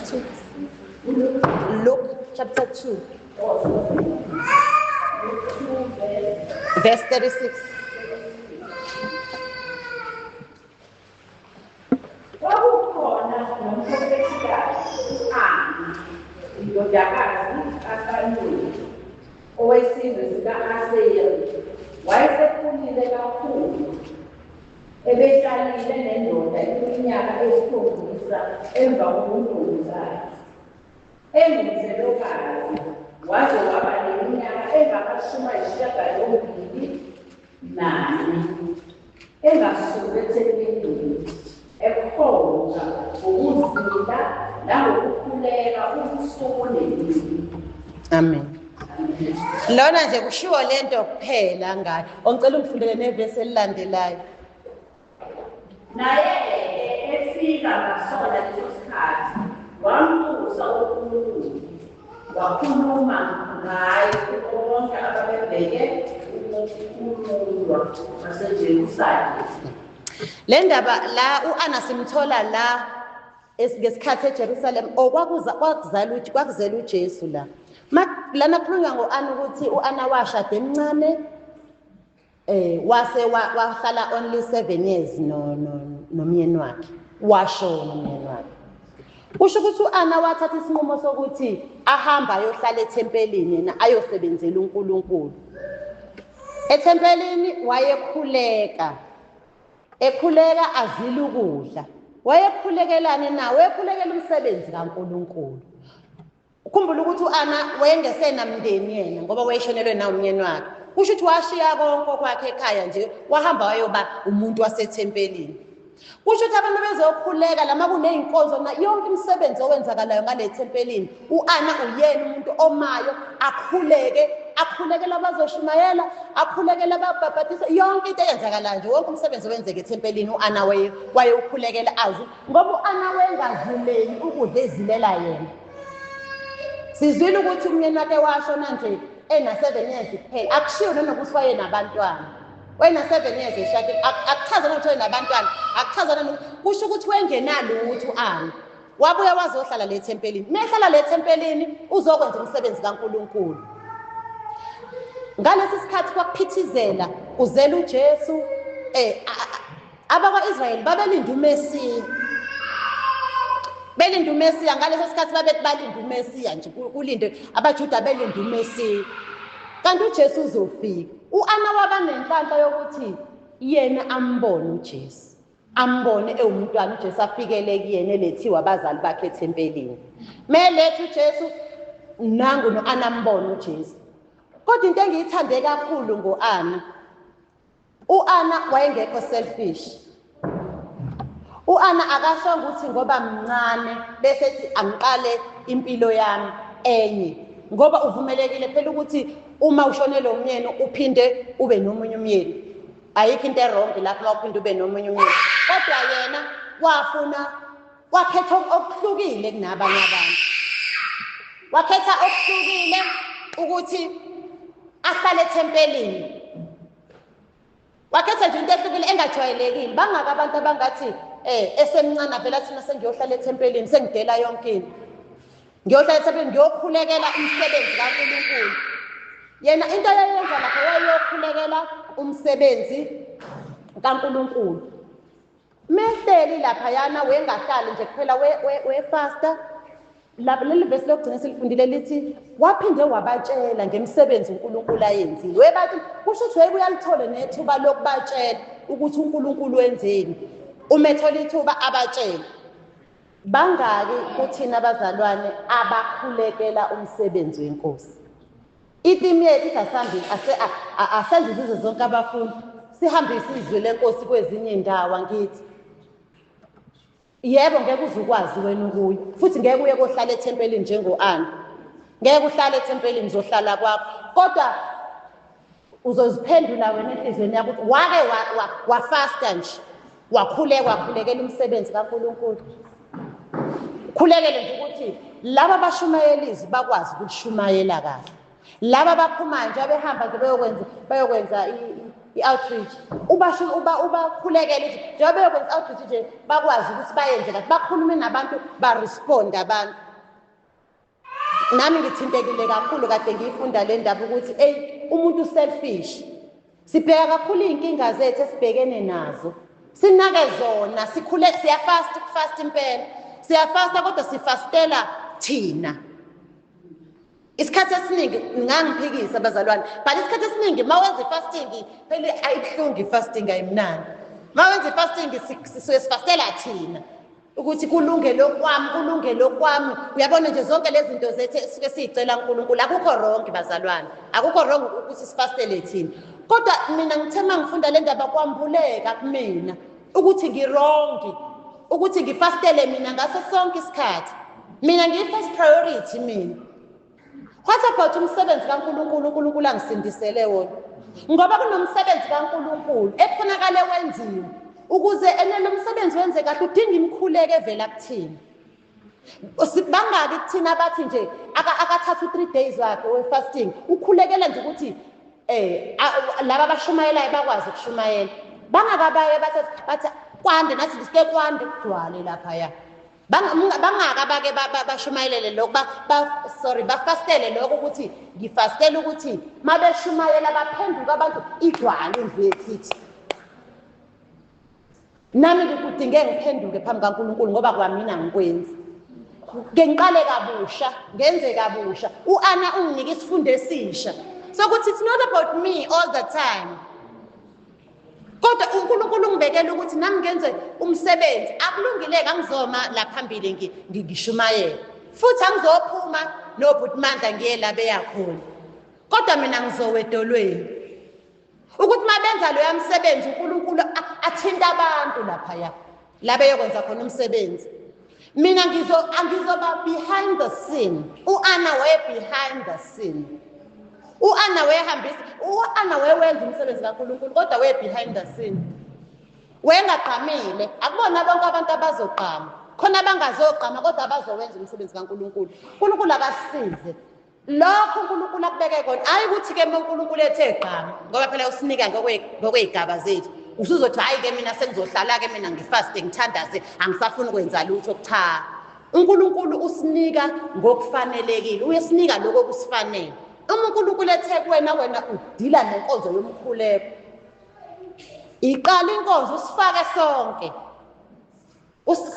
A: 2. Luke chapter 2. Verse 36.
B: Kwakukhona nomprofethikazi u-Ana, indodakazi kaFanuweli, owesizwe sika-Aseri. Wayesekhulile kakhulu, ebehlalile nendoda iminyaka eyisikhombisa emva kobuntombi bakhe. Engumfelokazi, waze waba neminyaka engamashumi ayisishiyagalombili nane, engasuki ethempelini, ekhonza ngokuzila nangokukhuleka ubusuku nemini.
A: Amen. Lona nje kushiwo lento kuphela ngayo. Ongicela ungifundele nevesi elilandelayo.
B: Naye-ke efika ngasona leso sikhathi, wambusa uNkulunkulu, wakhuluma ngaye kubo bonke ababebheke ukukhululwa baseJerusalema.
A: Le ndaba la u-Anna simthola la ngesikhathi eJerusalem, kwakuzala uJesu la. Lana kukhulunywa ngo-Anna ukuthi u-Anna washada emncane, wase wahlala only 7 years nomyeni wakhe, washona umyeni wakhe. Kusho ukuthi u-Anna wathatha isinqumo sokuthi ahambe ayohlala ethempelini, yena ayosebenzela uNkulunkulu. Ethempelini wayekhuleka, ekhuleka azila ukudla. Wayekhulekelani na? Wayekhulekela umsebenzi kaNkulunkulu. Ukhumbula ukuthi u-Ana wayengesenamndeni yena ngoba wayeshonelwe na umnyeni wakhe. Kusho ukuthi washiya konke kwakhe ekhaya nje, wahamba wayoba umuntu wasethempelini. Kusho ukuthi abantu bezokhuleka lama kuney'nkonzo na yonke imisebenzi owenzakalayo ngale thempelini, u-Ana uyena umuntu omayo akhuleke, akhulekela abazoshumayela, akhulekela ababhabhadisa, yonke into eyenzakalayo nje, wonke umsebenzi owenzeka ethempelini u-Ana wayewukhulekela azi, ngoba u-Ana wayengazileli ukudla ezilela yena. Sizwile ukuthi umyeni wakhe washona nje ena-7 years kuphela, akushiwo nanokuthi wayenabantwana. Wayena-7 years eshadile, akuchaza nokuthi wayenabantwana, akuchaza nanokuthi, kusho ukuthi wayengenalutho u-Ana. Wabuya wazohlala le thempelini. Mehlala le thempelini uzokwenza umsebenzi kaNkulunkulu. Ngalesi sikhathi kwakuphithizela, uzela uJesu, abakwa-Israyeli babelinda uMesiya. Belinda uMesiya ngaleso sikhathi babethi balinda uMesiya nje, kulinde abaJuda belinda uMesiya. Kanti uJesu uzofika. U-Ana waba nenhlanhla yokuthi yena ambone uJesu. Ambone ewumntwana uJesu afikele kuyena elethiwe abazali bakhe ethempelini. Melethe uJesu nangu no-Ana ambone uJesu. Kodwa into engiyithande kakhulu ngo-Ana, u-Ana wayengekho selfish. U-Ana akashongo ukuthi ngoba mncane bese ethi angiqale impilo yami enye, ngoba uvumelekile phela ukuthi uma ushonelwe umyeni uphinde ube nomunye umyeni. Ayikho into e-wrong lapho uma uphinde ube nomunye umyeni. Kodwa yena wakhetha okuhlukile kunabanye abantu. Wakhetha okuhlukile ukuthi ahlale ethempelini. Wakhetha nje into ehlukile engajwayelekile. Bangaka abantu abangathi esemncane vele thina sengiyohlala ethempelini, sengidela yonke into. Ngiyohlala ethempelini ngiyokhulekela umsebenzi kaNkulunkulu. Yena into ayeyenza lapho wayeyokhulekela umsebenzi kaNkulunkulu. Mehleli laphayana wengahlali nje kuphela wefasta. Lapha leli vesi lokugcina silifundile lithi waphinde wabatshela ngemisebenzi uNkulunkulu ayenzile. Webathi kusho ukuthi wayebuye alithole nethuba lokubatshela ukuthi uNkulunkulu wenzeni. Uma ethola ithuba abatshele. Bangaki kuthina abazalwane abakhulekela umsebenzi wenkosi? Itimu yethu ithi asenze izizwe zonke abafundi, sihambise izwi lenkosi kwezinye indawo angithi. Yebo, ngeke uze ukwazi wena ukuya, futhi ngeke uye kohlala ethempelini njengo-Ana. Ngeke uhlale ethempelini, uzohlala kwakho. Kodwa uzoziphendula wena enhliziyweni yakho ukuthi wake wafasta nje, wakhuleka, wakhulekela umsebenzi kaNkulunkulu. Khulekele nje ukuthi laba abashumayela izwi bakwazi ukulishumayela kahle. Laba abaphumayo nje abehamba nje bayokwenza i-outreach, ubakhulekele ukuthi njengoba beyokwenza i-outreach nje bakwazi ukuthi bayenze kahle, bakhulume nabantu, baresponde abantu. Nami ngithintekile kakhulu kade ngiyifunda le ndaba ukuthi eyi umuntu selfish. Sibheka kakhulu iy'nkinga zethu esibhekene nazo, sinake zona, sikhule, siyafasta, ukufasta impela siyafasta, kodwa sifastela thina. Isikhathi esiningi ngangiphikisa bazalwane, but isikhathi esiningi uma wenza i-fasting phela ayibuhlungu i-fasting, ayimnandi. Uma wenza i-fasting sisuke sifastela thina ukuthi kulunge lokwami, kulunge lokwami. Uyabona nje zonke lezi zinto zethu esuke siyicela uNkulunkulu, akukho wrong bazalwane, akukho wrong ukuthi sifastele thina. Kodwa mina ngithe uma ngifunda le ndaba kwambuleka kumina ukuthi ngi-wrong, ukuthi ngifastele mina ngaso sonke isikhathi. Mina ngiyi-first priority mina. What about umsebenzi kaNkulunkulu uNkulunkulu angisindisele wona? Ngoba kunomsebenzi kaNkulunkulu ekufunakale wenziwe. Ukuze ene lo msebenzi wenze kahle udinga imikhuleko evela kuthina. Bangaki kuthina abathi nje akathatha u-3 days wakhe we-fasting, ukhulekela nje ukuthi laba abashumayelayo bakwazi ukushumayela. Bangakabaye bathi kwande, nathi sike kwande kugcwale laphaya. Bangaka abake bashumayelele lokho, sorry, bafastele lokho ukuthi ngifastele ukuthi mabeshumayela baphenduka abantu igcwale indlu yethithi. Nami ngikudinge ngiphenduke phambi kaNkulunkulu ngoba kwamina ngikwenzi. Ke ngiqale kabusha, ngenze kabusha. U-Ana unginike isifundo esisha sokuthi it's not about me all the time. Kodwa uNkulunkulu ungibekela ukuthi nami ngenze umsebenzi. Akulungile-ke, angizoma la phambili ngishumayele, futhi angizophuma nobhuti Mandla ngiye la beya khona, kodwa mina ngizowa edolweni ukuthi uma benza loya msebenzi uNkulunkulu athinta abantu laphaya la beyokwenza khona umsebenzi. Mina angizoba behind the scene. U-Anna waye behind the scene. U-Anna wayehambisa, u-Anna wayewenza umsebenzi kaNkulunkulu, kodwa waye behind the scene. Wayengagqamile. Akubona bonke abantu abazogqama, khona abangazogqama kodwa abazowenza umsebenzi kaNkulunkulu. uNkulunkulu akasize lokho uNkulunkulu akubeke kona. Hayi ukuthi-ke uma uNkulunkulu ethe gqama, ngoba phela usinika ngokwey'gaba zethu, usuzothi hhayi-ke mina sengizohlala-ke mina ngifaste ngithandaze, angisafuni ukwenza lutho. Cha, uNkulunkulu usinika ngokufanelekile, uyasinika lokho okusifanele. Uma uNkulunkulu ethe kuwena, wena udila nenkonzo yomkhuleko, iqala inkonzo usifake sonke,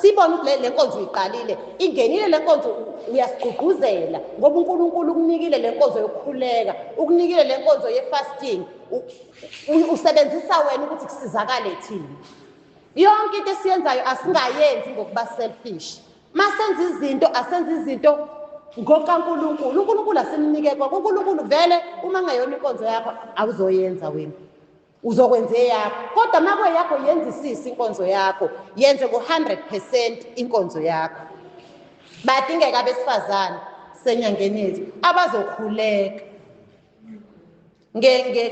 A: sibone ukuthi le nkonzo uyiqalile, ingenile le nkonzo, uyasigqugquzela ngoba uNkulunkulu ukunikile le nkonzo yokukhuleka, ukunikile le nkonzo ye-fasting, usebenzisa wena ukuthi kusizakale thina. Yonke into esiyenzayo asingayenzi ngokuba selfish. Masenza izinto, asenze izinto ngokaNkulunkulu. uNkulunkulu asimnike konke. uNkulunkulu vele uma ngayona inkonzo yakho awuzoyenza wena, uzokwenza eyakho. Kodwa uma kweyakho yenzisise inkonzo yakho, yenze ngo-100% inkonzo yakho. Badingeka abesifazane senyangeni yethu abazokhuleka.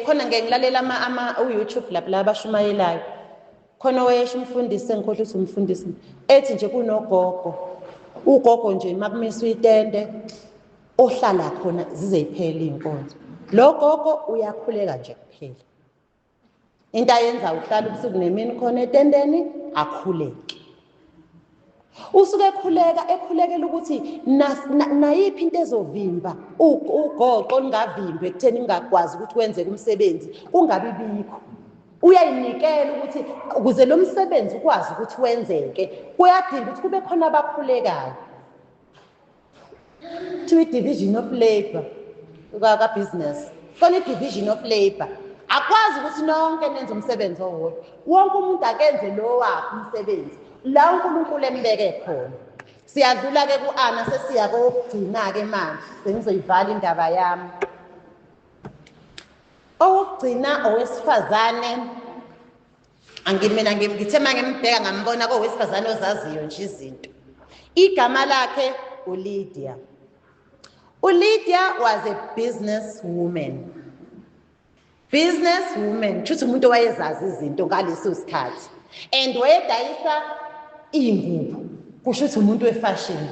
A: Khona ngeke ngilalela u-YouTube lapha la abashumayelayo, khona wayesho umfundisi, engikhohlwa ukuthi umfundisi, ethi nje kunogogo, ugogo nje makumiswa itende ohlala khona zize yiphele iy'nkonzo, lo gogo uyakhuleka nje kuphela. Into ayenza uhlala ubusuku nemini khona etendeni akhuleke. Usuke ekhuleka, ekhulekela ukuthi nayiphi into ezovimba ugoqo olungavimbi ekutheni kungakwazi ukuthi kwenzeke umsebenzi kungabi bikho. Uyayinikela ukuthi ukuze lo msebenzi ukwazi ukuthi wenzeke, kuyadinga ukuthi kube khona abakhulekayo. Kuthiwa i-division of labor ka-business, khona i-division of labor, akwazi ukuthi nonke nenze umsebenzi owodwa. Wonke umuntu akenze lo wakhe umsebenzi la uNkulunkulu embeke khona. Siyadlula-ke ku-Ana, sesiya kowokugcina-ke manje, sengizoyivala indaba yami. Owokugcina owesifazane, angimina ngithe uma ngimbheka ngambona kowesifazane ozaziyo nje izinto. Igama lakhe uLydia. uLydia was a business woman. Business woman, kusho umuntu owayezazi izinto ngaleso sikhathi. And wayedayisa iy'ngubo, kusho ukuthi umuntu wefashion.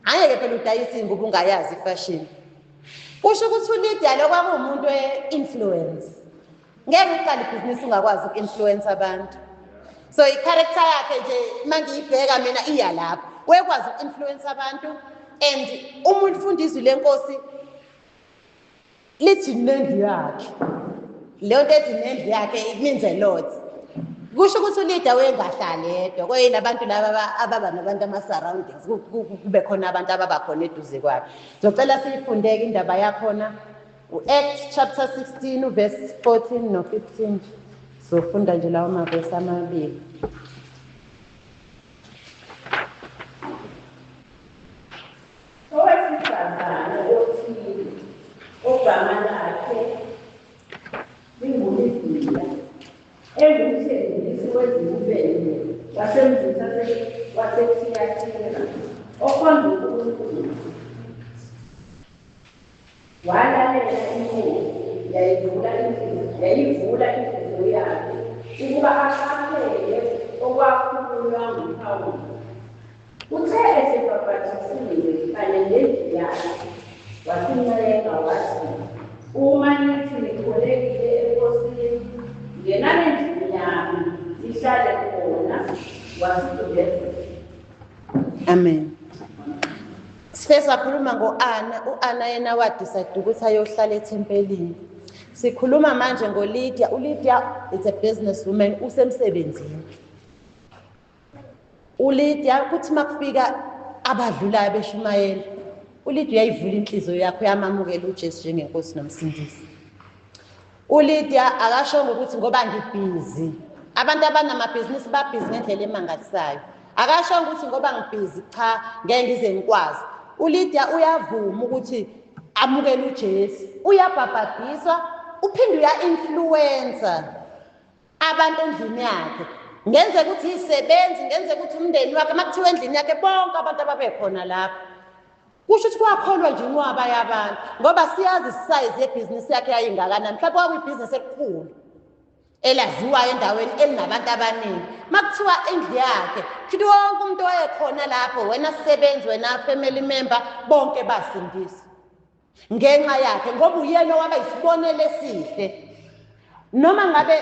A: Angeke phela udayisa iy'ngubo ungayazi ifashion. Kusho ukuthi uLydia lo kwakuwumuntu we-influence. Ngeke uqale ibhizinisi ungakwazi uku-influence abantu. So i-character yakhe nje uma ngiyibheka mina iya lapho, wekwazi uku-influence abantu. And uma ulifunda izwi lenkosi lithi nendlu yakhe, leyo nto ethi nendlu yakhe, it means a lot. Kusho ukuthi uLydia wayengahlali yedwa, kwayena abantu laba ababa nabantu ama-surroundings, kube khona abantu ababa khona eduze kwakhe. Ngizocela siyifundeke indaba yakhona, u-Acts chapter 16 uverse 14 no-15. Sizofunda nje lawo mavesi amabili.
B: Owesifazane othile ogama lakhe linguLidiya, engumthengisi wezibubende wasemzini waseThiyathira, okhonza uNkulunkulu, walalela iNkosi, yayivula inhliziyo yakhe ukuba aqaphele okwakhulunywa nguPawulu. Uthe esebhabhatisiwe kanye nendlu yakhe, wasincenga wathi, "Uma nithi nikholekile eNkosini, ngenani endlini yami, nihlale khona." Wasigqugquzela.
A: Amen. Sike sakhuluma ngo-Anna. U-Anna yena wadecide ukuthi ayohlala ethempelini. Sikhuluma manje ngoLydia. uLydia is a business woman, usemsebenzini. uLydia kuthi makufika abadlulayo beshumayela, uLydia uyayivula inhliziyo yakhe, uyamamukela uJesu njengenkosi nomsindisi. uLydia akashongo ukuthi ngoba ngibhizi Abantu abanamabhizinisi babhizi ngendlela emangalisayo. Akasho ukuthi ngoba ngibhizi cha ngeke ngize ngikwazi. ULydia uyavuma ukuthi amukele uJesu, uyabhabhadiswa, uphinde uya-influencer abantu endlini yakhe. Ngenzeka ukuthi izisebenzi, ngenzeka ukuthi umndeni wakhe, uma kuthiwa endlini yakhe bonke abantu ababekhona lapho. Kusho ukuthi kwakholwa nje inqwaba yabantu ngoba siyazi isisayizi yebhizinisi yakhe yayingakanani. Mhlawumbe kwakuyibhizinisi elikhulu elaziwayo endaweni elinabantu abaningi. Uma kuthiwa indlu yakhe, kusho ukuthi wonke umuntu owayekhona lapho, wena sisebenzi, wena family member, bonke basindiswa ngenxa yakhe ngoba uyena owaba isibonelo esihle. Noma ngabe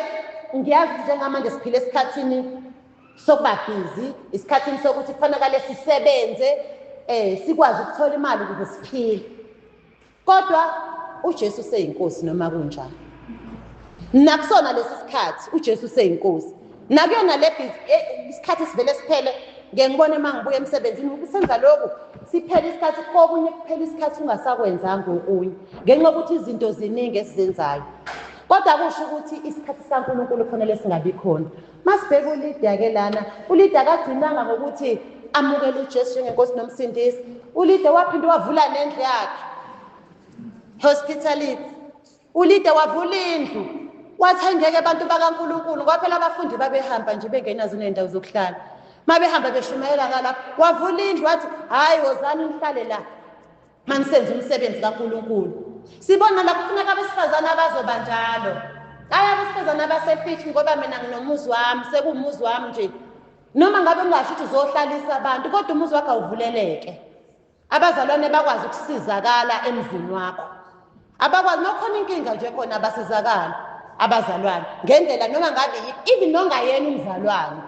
A: ngiyazi njengamanje siphila esikhathini sokuba busy, isikhathini sokuthi kufanele sisebenze, sikwazi ukuthola imali ukuze siphile. Kodwa uJesu useyinkosi noma kunjalo. Nakusona lesi sikhathi uJesu useyinkosi. Nakuyona le busy, isikhathi sivele siphele, ngeke ngibone uma ngibuya emsebenzini ukusenza lokhu, siphele isikhathi kokunye, kuphela isikhathi ungasakwenzanga okunye ngenxa yokuthi izinto ziningi esizenzayo. Kodwa kusho ukuthi isikhathi sikaNkulunkulu kufanele singabi khona. Masibheke uLydia ke lana, uLydia akagcinanga ngokuthi amukele uJesu njengenkosi nomsindisi. uLydia waphinde wavula nendlu yakhe, hospitality. uLydia wavula indlu, wathi angeke abantu bakaNkulunkulu, ngoba phela abafundi babehamba nje bengenazo ney'ndawo zokuhlala. Uma behamba beshumayela ngalapho, wavula indlu wathi hhayi, wozani nihlale la manisenze umsebenzi kaNkulunkulu. Sibona la kufuneka abesifazane abazoba njalo. Hhayi abesifazane abasefithi ngoba mina nginomuzi wami, sekuwumuzi wami nje. Noma ngabe ungasho ukuthi uzohlalisa abantu, kodwa umuzi wakho awuvuleleke. Abazalwane bakwazi ukusizakala emzini wakho. Abakwazi nokhona inkinga nje khona abasizakala abazalwane ngendlela noma ngabe even nongayena umzalwane.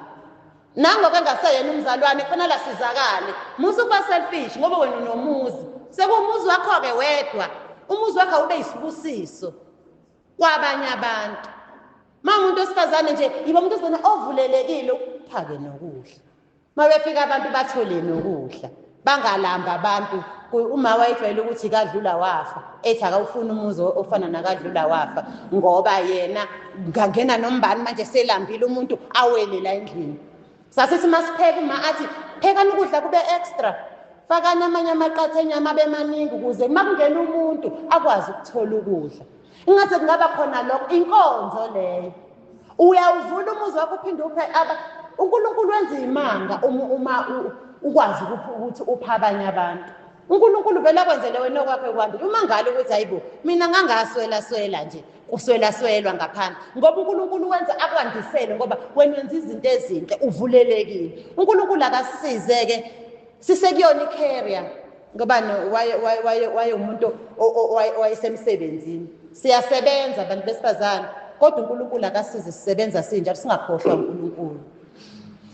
A: Nangoke engaseyena umzalwane kufanele asizakale. Musa ukuba selfish ngoba wena unomuzi. Sekuwumuzi wakho-ke wedwa. Umuzi wakho awube yisibusiso kwabanye abantu. Uma umuntu wesifazane nje, yiba umuntu wesifazane ovulelekile uphake nokudla. Uma befika abantu bathole nokudla. Bangalamba abantu. Uma wayejwayele ukuthi kadlula wafa, ethi akawufuni umuzi ofana nakadlula wafa ngoba yena ngangena nombani manje selambile umuntu awele la endlini. Sasithi masipheka uma athi phekani ukudla kube extra, fakani amanye amaqatha enyama abe maningi ukuze uma kungena umuntu akwazi ukuthola ukudla. Ingase kungaba khona lokho, inkonzo leyo. Uyawuvula umuzi wakho uphinde uphe aba uNkulunkulu wenza imanga uma ukwazi ukuthi upha abanye abantu. uNkulunkulu vele akwenzele wena okwakhe kwandile. Uma ngalo ukuthi hayibo mina ngangaswela swela nje, kuswela swelwa ngaphandle ngoba uNkulunkulu wenza akwandisele ngoba wena wenza izinto ezinhle, uvulelekile. uNkulunkulu akasisize ke sisekuyona icarrier ngoba waye umuntu owayesemsebenzini. Siyasebenza abantu besifazane, kodwa uNkulunkulu akasize sisebenza sinjalo, singakhohlwa uNkulunkulu.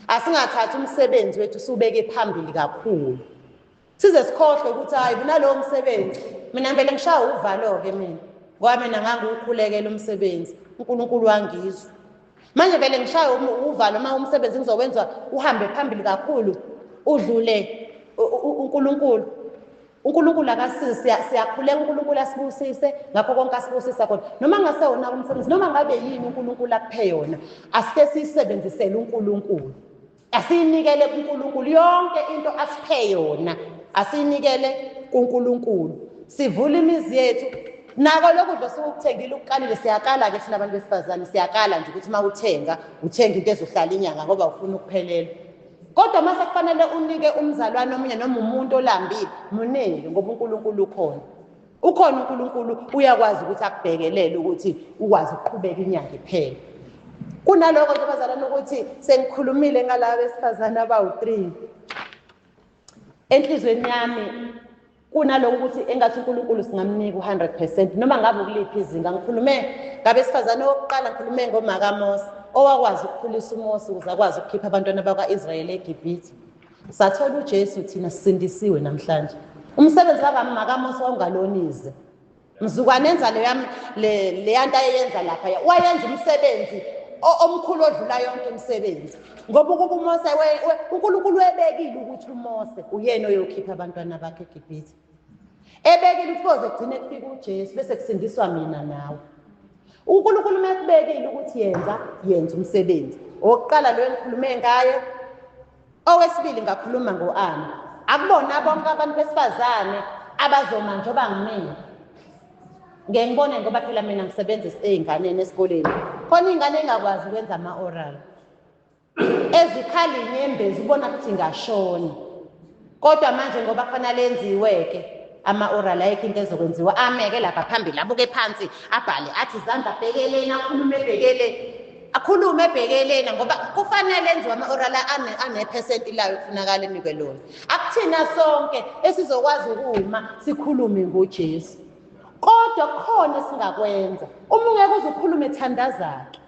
A: Asingathathi umsebenzi wethu siwubeke phambili kakhulu, size sikhohlwe ukuthi hayi kunalowo msebenzi. Mina ngivele ngishaya uvalo-ke mina, ngoba mina ngangiwukhulekela umsebenzi, uNkulunkulu wangizwa. Manje vele ngishaya uvalo uma umsebenzi ngizowenza uhambe phambili kakhulu udlule uNkulunkulu. uNkulunkulu akasisi, siyakhuleka uNkulunkulu asibusise ngakho konke asibusisa khona. Noma ngasewona umsebenzi, noma ngabe yini uNkulunkulu akuphe yona, asike siyisebenzisele uNkulunkulu. Asiyinikele kuNkulunkulu yonke into asiphe yona, asiyinikele kuNkulunkulu. Sivule imizi yethu. Nako lokudla osukuthengile ukukalile, siyakala ke thina abantu besifazane, siyakala nje ukuthi uma uthenga, uthenga into ezohlala inyanga ngoba ufuna ukuphelela. Kodwa uma sekufanele unike umzalwane omunye noma umuntu olambile, munike ngoba uNkulunkulu ukhona. Ukhona uNkulunkulu, uyakwazi ukuthi akubhekelele ukuthi ukwazi ukuqhubeka inyanga iphele. Kunalokho nje bazalwane ukuthi sengikhulumile ngalaba besifazane abawu-3. Enhliziyweni yami kunalokho ukuthi engathi uNkulunkulu singamnika u-100% noma ngabe ukuliphi izinga. Ngikhulume ngabesifazane owokuqala, ngikhulume ngomakaMose owakwazi ukukhulisa uMose ukuze akwazi ukukhipha abantwana bakwa-Israyeli eGibhithe. Sathola uJesu thina sisindisiwe namhlanje. Umsebenzi kaMakaMose wawungalonize. Mzukwane enza leya nto ayeyenza lapha, wayenza umsebenzi omkhulu odlula yonke imisebenzi. Ngoba ukuba uMose uNkulunkulu webekile ukuthi uMose uyena oyokhipha abantwana bakhe eGibhithe. Ebekile ukuthi koze kugcine kufika uJesu bese kusindiswa mina nawe. uNkulunkulu mekubekile ukuthi yenza yenza umsebenzi. Owokuqala lo engikhulume ngaye, owesibili ngakhuluma ngo-Ana. Akubona bonke abantu besifazane abazoma njengoba ngimile. Ngeke ngibone ngoba phela mina ngisebenza ey'nganeni esikoleni. Khona iy'ngane ey'ngakwazi ukwenza ama-oral. Ezikhala inyembezi ubona ukuthi ngashona. Kodwa manje ngoba kufanele enziwe-ke ama-oral, ayikho into ezokwenziwa. Ameke lapha phambili, abuke phansi, abhale athi izandla bhekeleni, akhulume ebhekele, akhulume ebhekeleni, ngoba kufanele enziwe ama-oral anephesenti layo kufunakala enikwe lona. Akuthina sonke esizokwazi ukuma sikhulume ngoJesu, kodwa kukhona esingakwenza. Uma ungeke uze ukhulume, thandaza-ke,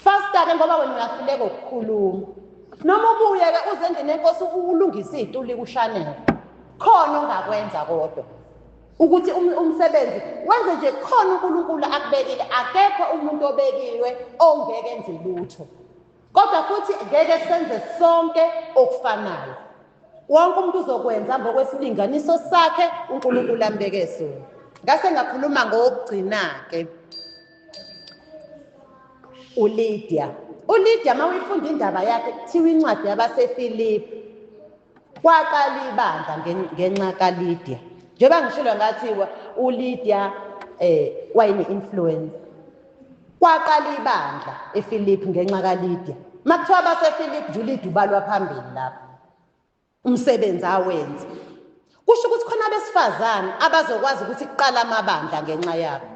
A: fasta-ke, ngoba wena uyahluleka ukukhuluma. Noma ubuye-ke uze endlini yenkosi ulungise iy'tuli kushanele, khona ongakwenza, kodwa ukuthi umsebenzi wenze nje khona uNkulunkulu akubekile. Akekho umuntu obekiwe ongeke enze lutho, kodwa futhi ngeke senze sonke okufanayo. Wonke umuntu uzokwenza ngokwesilinganiso sakhe uNkulunkulu ambeke sona. Ngase ngakhuluma ngokugcina-ke uLydia. uLydia, uma uyifunda indaba yakhe, kuthiwa incwadi yabaseFilipi, kwaqala ibandla ngenxa kaLydia. Njengoba ngishilo ngathiwa uLydia wayene-influence, kwaqala ibandla eFilipi ngenxa kaLydia. Makuthiwa abaseFilipi nje, uLydia ubalwa phambili lapho. Umsebenzi awenza kusho ukuthi khona abesifazane abazokwazi ukuthi kuqala amabandla ngenxa yabo.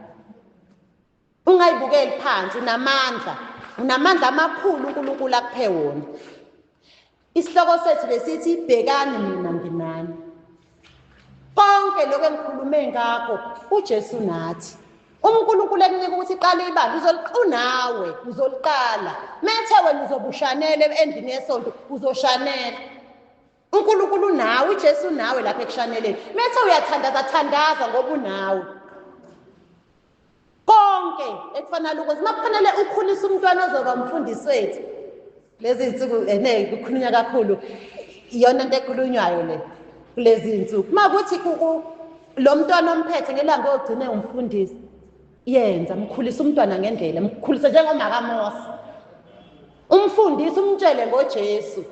A: Ungayibukeli phansi, unamandla, unamandla amakhulu uNkulunkulu akuphe wona. Isihloko sethu besithi bhekani mina nginani. Konke lokho engikhulume ngakho, uJesu nathi. Uma uNkulunkulu ekunika ukuthi iqale ibandla, unawe uzoliqala. Methe wena uzobushanela endlini yesonto, uzoshanela. uNkulunkulu unawe, uJesu unawe lapha ekushaneleni. Methe uyathandaza, thandaza ngoba unawe. Konke ekufanele ukwenza, uma kufanele ukhulise umntwana ozoba umfundisi wethu. Lezi zinsuku ene kukhulunywa kakhulu, iyona into ekhulunywayo le kulezi zinsuku. Uma kuthi lo mntwana omphethe ngelanga ogcine umfundisi, yenza mkhulise umntwana ngendlela, mkhulise njengomakaMose. Umfundisi, umtshele ngoJesu.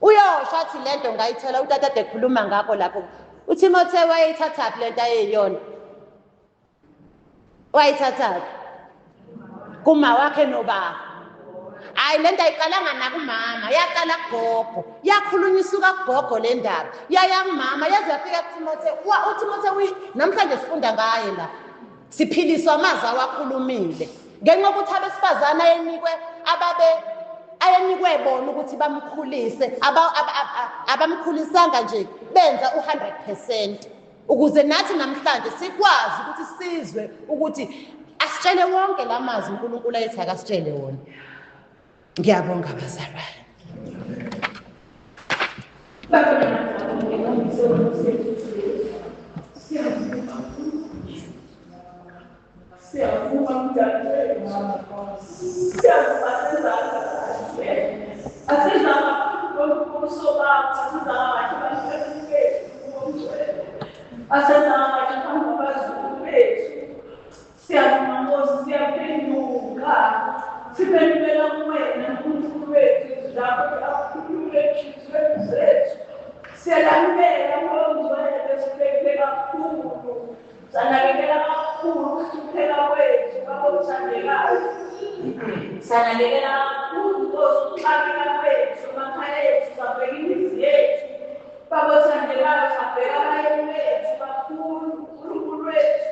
A: Uyosho athi lento ngayithola utata ade ekhuluma ngakho lapho. UTimotheo wayeyithathaphi lento ayeyiyona? Wayithathaphi? Kuma wakhe nobaba. Hayi, lento ayiqalanga nakumama, yaqala kugogo. Yakhulunywa isuka kugogo le ndaba, yaya kumama, yaze yafika kuTimotheo. UTimotheo namhlanje sifunda ngaye la. Siphiliswa amazwi awakhulumile. Ngenxa yokuthi abesifazane ayenikwe ababe ayenikwe bona ukuthi bamkhulise, abamkhulisanga nje, benza u-100% ukuze nathi namhlanje sikwazi ukuthi sizwe ukuthi asitshele wonke la mazwi uNkulunkulu ayethi akasitshele wona. Ngiyabonga bazalwane.
B: Siyavuma mdadewethu, siyavuma, asizanga kahle, asizanga ubuso bakho, asizanga kahle bantwaneni bethu ngomgcwele, asizanga kahle phambi kwabazukulu bethu. Siyavuma Nkosi, siyaphenduka, siphendukela kuwena Nkulunkulu wethu. Izwi lakho liyakhuluma enhliziyweni zethu. Siyalamukela ngomgcwele, sibhekile kakhulu, sanakekela kakhulu ukuhlupheka kwethu babothandekayo, sanakekela kakhulu Nkosi ukuxakeka kwethu emakhaya ethu, sabheka imizi yethu babothandekayo, sabheka abayeni bethu kakhulu uNkulunkulu wethu,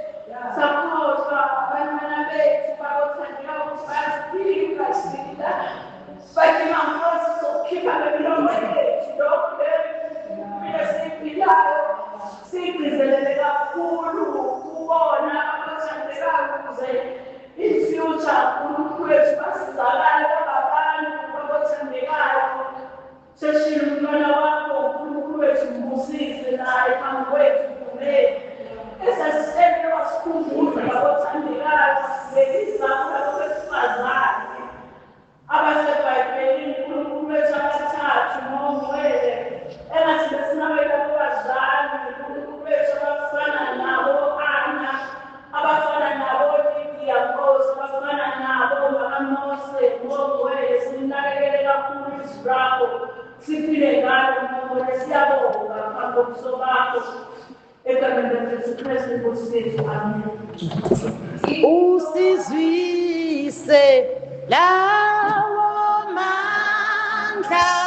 B: sakhohlwa abantwana bethu babothandekayo ukuthi bayaziphila sila bathi Nkosi sokukhipha ngemilomo yethu lokhu lempilo esiyiphilayo siyigcizelele kakhulu kubona abathandekayo ukuze in future uNkulunkulu wethu basizakale bababantu abathandekayo. Seshilo umntwana wakho uNkulunkulu wethu, mbusise naye phambi kwethu vumeli esasisele wasikhumbuza babothandekayo, wasibekisa labo besifazane abaseBhayibhelini uNkulunkulu wethu abathathu nongcwele, engathi besinabeka kubazali uNkulunkulu wethu abafana nabo Ana, abafana nabo Lydia Nkosi. kobuso bakho. Egameni likaJesu Kristu Nkosi yethu. Amen.
A: Usizwise lawo mandla.